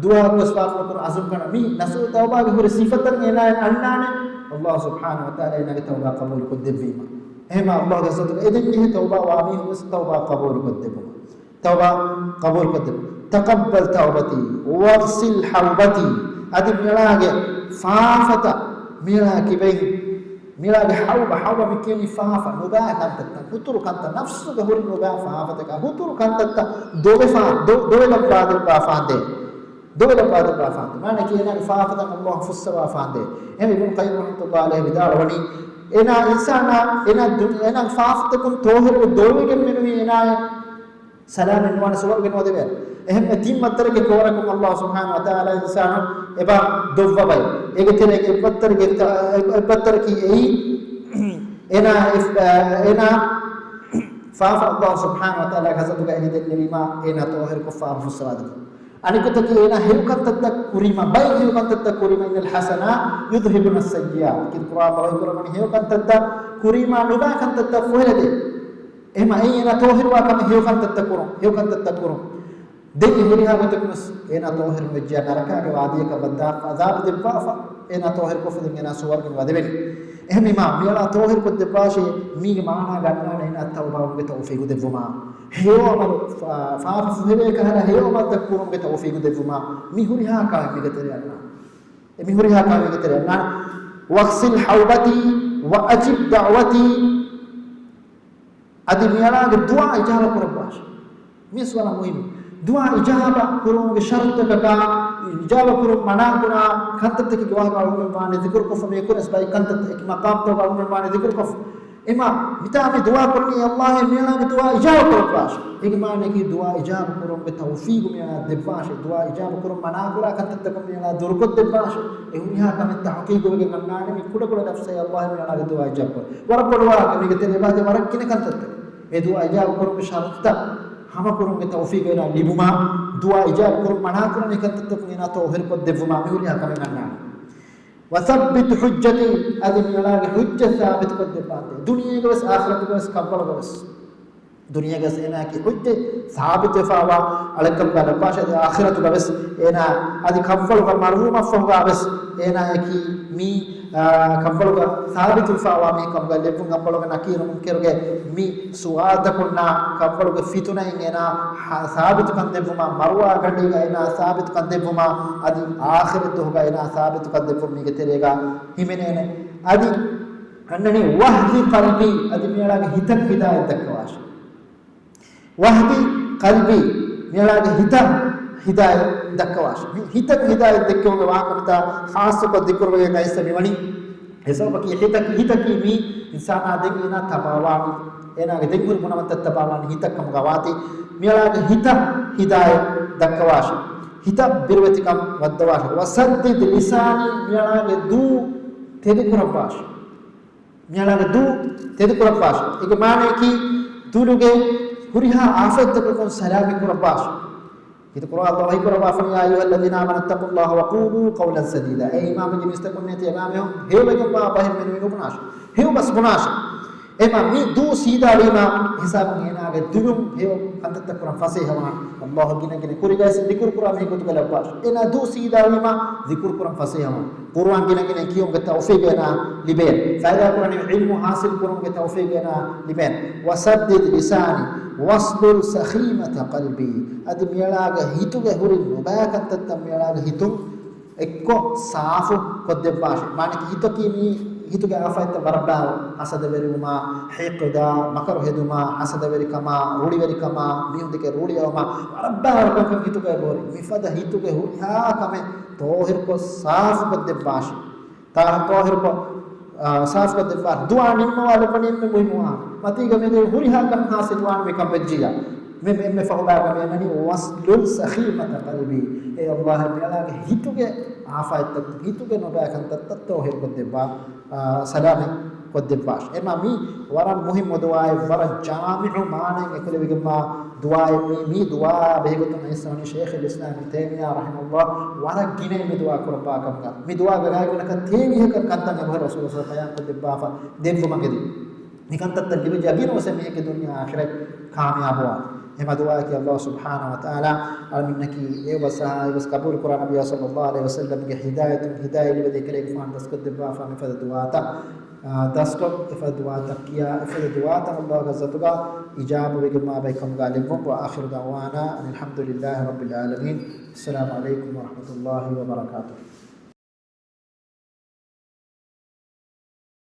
ދުޢާ ގޮސް ފާފަ ނުކުރުން އަޒުމް ކަނޑަ، މި ނަޞޫޙު ތައުބާގެ ހުރި ސިފަތައް އޭނާއަށް އަންނާނެ، ﷲ ސުބްޙާނަހޫ ވަތަޢާލާ އޭނާގެ ތައުބާ ޤަބޫލު ކޮށްދެއްވީމަ. އެހެންމާ ﷲ ގަޒްވަތުގަ އެދެން ޖެހޭ ތައުބާ ވާ މީހުން ވެސް ތައުބާ ޤަބޫލު ކޮށްދެއްވުމަށް. ތައުބާ ޤަބޫލުކޮށްދެއްވުން. تقبل توبتي واغسل حوبتي. އަދި މިއަޅާގެ ފާފަތައް، މިއަޅާ ކިބައިން، މިއަޅާގެ ހައުބަ، ހައުބަ މި ކިޔަނީ ފާފަ ނުބައި ކަންތައްތައް، ހުތުރު ކަންތައް، ނަފްސުގަ ހުރި ނުބައި ފާފަތަކާ، ހުތުރު ކަންތައްތައް ދޮވެފާ، ދޮ-، ދޮވެލައްވާދެއްވާފާނދޭ. ދޮވެލައްވާދެއްވާފާނދޭ. މާނައަކީ އޭނާގެ ފާފަތައް ﷲ ފުއްސަވާފާނދޭ. އެހެންވެ އިބްނު ޤައްޔިމް ރަޙްމަތުﷲ ޢަލައިހި ވިދާޅުވަނީ، އޭނާ އިންސާނާ، އޭނާ ދު-، އޭނާގެ ފާފަތަކުން ތޯހިރު ދޮވެގެން މެނުވީ އޭނާއަށް ސަލާމަތް ނުވާނެ، ސުވަރުގެ ނުވަދެވޭނެ. އެހެންވެ ތިން ވައްތަރެއްގެ ކޯރަކުން ﷲ ސުބްޙާނަހޫ ވަތަޢާލާ އިންސާނު އެބަ ދޮއްވަބައި. އޭގެ ތެރޭގެ އެއްވައްތަރެއްގެ، އެއްވައްތަރަކީ އެއީ، އޭނާ އެ-، އޭނާ ފާފަ ﷲ ސުބްޙާނަހޫ ވަތަޢާލާ ގަޒަބުގަ އެނިދެންނެވީމާ އޭނާ ތޯހިރުކޮށްފާ ފުއްސަވާދެއްވި. އަނެއްކޮތަކީ އޭނާ ހެޔޮ ކަންތައްތައް ކުރީމަ، ބައެއް ހެޔޮ ކަންތައްތައް ކުރީމަ، إن الحسنات يذهبن السيئات. ކީރިތި ޤުރުއާން ބަޔާން ކުރަމުން ހެޔޮ ކަންތައްތައް ކުރީމާ ނުބައި ކަންތައްތައް ފޮހެލަދޭ. އެހެންމަ އެއީ އޭނާ ތޯހިރުވާ ކަމެއް ހެޔޮ ކަންތައްތައް ކުރުން، ހެޔޮ ކަންތައްތައް ކުރުން. ދެން އެ ހުރިހާ ގޮތަކުން ވެސް އޭނާ ތޯހިރު ވެއްޖެ ނަރަކާގެ ވާދީއަކަށް ވައްދާފަ ޢަޛާބު ދެއްވާފަ، އޭނާ ތޯހިރު ކޮށްފަ ދެން އޭނާ ސުވަރުގެ ވަދެވެނީ. އެހެންވީމާ މިއަޅާ ތޯހިރު ކޮށްދެއްވާށޭ، މީގެ މާނާ ގަންނާނެ އޭނާ ތައުބާވުމުގެ ތައުފީގު ދެއްވުމާ. ހެޔޮ ޢަމަލު، ފާ-، ފާފަ ފުހެވޭ ކަހަލަ ހެޔޮ ޢަމަލުތައް ކުރުމުގެ ތައުފީގު ދެއްވުމާ. މި ހުރިހާ ކާ މީގެ ތެރެއަށް އަންނާނެ. އެ މި ހުރިހާ ކާ މީގެ ތެރެއަށް އަންނާނެ. واغسل حوبتي وأجب دعوتي. އަދި މިއަޅާގެ ދުޢާ އިޖާބަ ކުރައްވާށި. މިސް ވަރަށް މުހިއްމު. ދުޢާ އިޖާބަ ކުރުމުގެ ޝަރުޠުތަކާ، އިޖާބަ ކުރުން މަނާކުރާ ކަންތައްތަކެއްގެ ވާހަކަ އަޅުގަނޑުމެން ވާނެ ޛިކުރު ކޮށްފަ، މި އެކުވެސް ބައެއް ކަންތައްތައް އެކި މަޤާމްތަކުގަ އަޅުގަނޑުމެން ވާނެ ޛިކުރު ކޮށްފަ. އެމާ، މިތާ މި ދުޢާ ކުރަނީ ﷲ މިއަޅާގެ ދުޢާ އިޖާބަ ކުރައްވާށި. އޭގެ މާނައަކީ ދުޢާ އިޖާބަ ކުރުމުގެ ތައުފީގު މިއަޅާ ދެއްވާށި. ދުޢާ އިޖާބަ ކުރުން މަނާކުރާ ކަންތައްތަކުން މިއަޅާ ދުރުކޮށްދެއްވާށި. އެ ހުރިހާ ކަމެއް ތަޙުޤީޤުވެގެން އަންނާނެ މި ކުޑަކުޑަ ނަފްސަށް ﷲ މިއަޅާގެ ދުޢާ އިޖާބަ ކުރުން. ވަރަށް ބޮޑު ވާހަކަ މީގެ ތެރޭ އެބައިތި ވަރަށް ގިނަ ކަންތައްތައް. އެ ދުޢާ އިޖާބަ ކުރުމުގެ ޝަރުޠުތައް ހަމަ ކުރުމުގެ ތައުފީގު އޭނާ ލިބުމާ، ދުޢާ އިޖާބަ ކުރުން މަނާކުރަނީ ކަންތައްތަކުން އޭނާ ތޯހިރުކޮށްދެއްވުމާ، މި ހުރިހާ ކަމެއް އަންނާނެ. وثبت حجتي، އަދި މިއަޅާގެ ޙުއްޖަތް ސާބިތުކޮށްދެއްވާނދޭ. ދުނިޔޭގަވެސް އާޚިރަތުގަވެސް ކަށްވަޅުގަވެސް. ދުނިޔޭގަވެސް އޭނާއަކީ ޙުއްޖަތް ސާބިތުވެފާވާ އަޅެއްކަމުގަ ލައްވާށޭ. އަދި އާޚިރަތުގަވެސް އޭނާ އަދި ކަށްވަޅުގަ މަރުވުމަށްފަހުގަވެސް އޭނާއަކީ މި، އާ، ކަށްވަޅުގަ ސާބިތުވެފާވާ މީހެއްކަމުގަ ލެއްވުން ކަށްވަޅުގެ ނަކީރު މުންކަރުގެ މި ސުވާލުތަކުންނާ ކަށްވަޅުގެ ފިތުނައިން އޭނާ ހަ-، ސާބިތުކަން ދެއްވުމަށް، މަރުވާ ގަޑީގަ އޭނާ ސާބިތުކަން ދެއްވުމަށް، އަދި އާޚިރަތް ދުވަހުގަ އޭނާ ސާބިތުކަން ދެއްވުން މީގެ ތެރޭގަ ހިމެނޭނެ. އަދި އަންނަނީ واهد قلبي، އަދި މިއަޅާގެ ހިތަށް ހިދާޔަތް ދައްކަވާށި. واهد قلبي، މިއަޅާގެ ހިތަށް ހިދާޔަތް ދައްކަވާށި. މި ހިތަށް ހިދާޔަތް ދެއްކެވުމުގެ ވާހަކަ މިތާ ޚާއްޞަކޮށް ޛިކުރުވެގެން އައިސް މިވަނީ. އެ ސަބަބަކީ ހިތަކީ، ހިތަކީ މީ އިންސާނާ ދެން އޭނާ ތަބާވާނީ. އޭނާގެ ދެން ހުރި ގުނަވަންތައް ތަބާވާނީ ހިތަށް ކަމުގަ ވާތީ. މިއަޅާގެ ހިތަށް ހިދާޔަތް ދައްކަވާށި. ހިތަށް ބިރުވެތިކަން ވައްދަވާށި. وسدد لساني، މިއަޅާގެ ދޫ ތެދުކުރައްވާށި. މިއަޅާގެ ދޫ ތެދުކުރައްވާށި. އޭގެ މާނަޔަކީ ދުލުގެ ހުރިހާ އާފަތްތަކަކުން ސަލާމަތް ކުރައްވާށި. ކީރިތި ކުރާން ﷲ ވަޙީ ކުރައްވާފަނި، يا أيها الذين آمنوا اتقوا الله وقولوا قولا سديدا. އޭ އީމާންވެއްޖެ މީސްތަކުންނޭ، ތިޔަބައިމީހުން ހެޔޮވެގެންވާ ބަހެއް މެނުވީ ނުބުނާށި. ހެޔޮ ބަސް ބުނާށި. އެމަ މި ދޫ ސީދާވީމަ ހިސާބުން އޭނާގެ ދުލުން ހެޔޮ ކަންތައްތައް ކުރަން ފަސޭހަވާނެ. ﷲ ގިނަ ގިނަ ކުރިގައި ޒިކުރު ކުރާ މީހެއް ގޮތުގަ ލައްވާށި. އޭނާ ދޫ ސީދާވީމަ ޒިކުރު ކުރަން ފަސޭހަވާނެ. ޤުރުއާން ގިނަ ގިނަ ކިޔުމުގެ ތައުފީޤު އޭނާ ލިބޭނެ. ފައިދާ ކުރަނީ ޢިލްމު ޙާޞިލް ކުރުމުގެ ތައުފީޤު އޭނާ ލިބޭނެ. وسدد لساني واسلل سخيمة قلبي. އަދި މިއަޅާގެ ހިތުގެ ހުރި ނުބައި ކަންތައްތައް މިއަޅާގެ ހިތުން އެއްކޮށް ސާފު ކޮށްދެއްވާށި. މާނައަކީ ހިތަކީ މީ ހިތުގެ އާފަތްތައް ވަރަށް ބާރު، ހަސަދަވެރިވުމާ، ޙިޤްދާ، މަކަރު ހެދުމާ، ހަސަދަވެރިކަމާ، ރުޅިވެރިކަމާ، މީހުން ދެކެ ރުޅިއައުމާ، ވަރަށް ބާރު ކަންކަން ހިތުގައި ބޯރި. މިފަދަ ހިތުގެ ހުރިހާ ކަމެއް ޠާހިރުކޮށް ސާފުކޮށްދެއްވާށި. ޠާ-، ޠާހިރުކޮށް، އާ، ސާފުކޮށްދެއްވާށި. ދުޢާ ނިންމަވާލައްވަނީ އެންމެ މުހިއްމު ވާހަކަ. މަތީގަ މި ދެ ހުރިހާ ކަން ޙާޞިލްވާން މިކަން ވެއްޖިއްޔާ. މެ-، މެ-، އެންމެ ފަހުބާގަ މި އަންނަނީ واسلل سخيمة قلبي. އޭ ﷲ، މިއަޅާގެ ހިތުގެ އާފަތްތައް، ހިތުގެ ނުބައި ކަންތައްތައް ޠާހިރުކޮށްދެއްވާ، އާ، ސަލާމަތް ކޮށްދެއްވާށި. އެމަ މީ ވަރަށް މުހިއްމު ދުޢާއެއް، ވަރަށް ޖާމިޢު މާނައިން އެކުލެވިގެންވާ ދުޢާއެއް މީ. މީ ދުޢާ ބެހިގޮތުން އައިސްވަނީ ޝޭޚުލް އިސްލާމް އިބްނު ތައިމިއްޔާ ރަޙިމަހުﷲ ވަރަށް ގިނައިން މި ދުޢާ ކުރައްވާ ކަމުގަ. މި ދުޢާގަ ގާތްގަނޑަކަށް ތޭވީހަކަށް ކަންތައް އެބަހުރި ރަސޫލު ޞައްލަﷲު ޢަލައިހި ވަސައްލަމަ ބަޔާންކޮށްދެއްވާފަ ދެއްވުމަށް އެދި. މިކަންތައްތައް ލިބިއްޖެ ޔަޤީނު ވެސް މީހެއްގެ ދުނިޔެ އާޚިރަތް ކާމިޔާބުވާނެ. އެމަ ދުޢާއަކީ ﷲ ސުބްޙާނަހޫ ވަތަޢާލާ އަޅަމެންނަކީ އެ ވަސް އެ ވަސް ޤަބޫލު ކުރާ ނަބިއްޔާ ޞައްލަﷲު ޢަލައިހި ވަސައްލަމްގެ ހިދާޔަތުން ހިދާޔަތް ލިބެދޭ ކަލޭގެފާނު ދަސްކޮށްދެއްވާފަ މިފަދަ ދުޢާތައް، އާ، ދަސްކޮށް އެފަދަ ދުޢާތައް ކިޔާ، އެފަދަ ދުޢާތައް ﷲގެ ޒަތުގަ އިޖާބަވެގެންވާ ބައެއްކަމުގަ ލެއްވުން. وآخر دعوانا أن الحمد لله رب العالمين. السلام عليكم ورحمة الله وبركاته.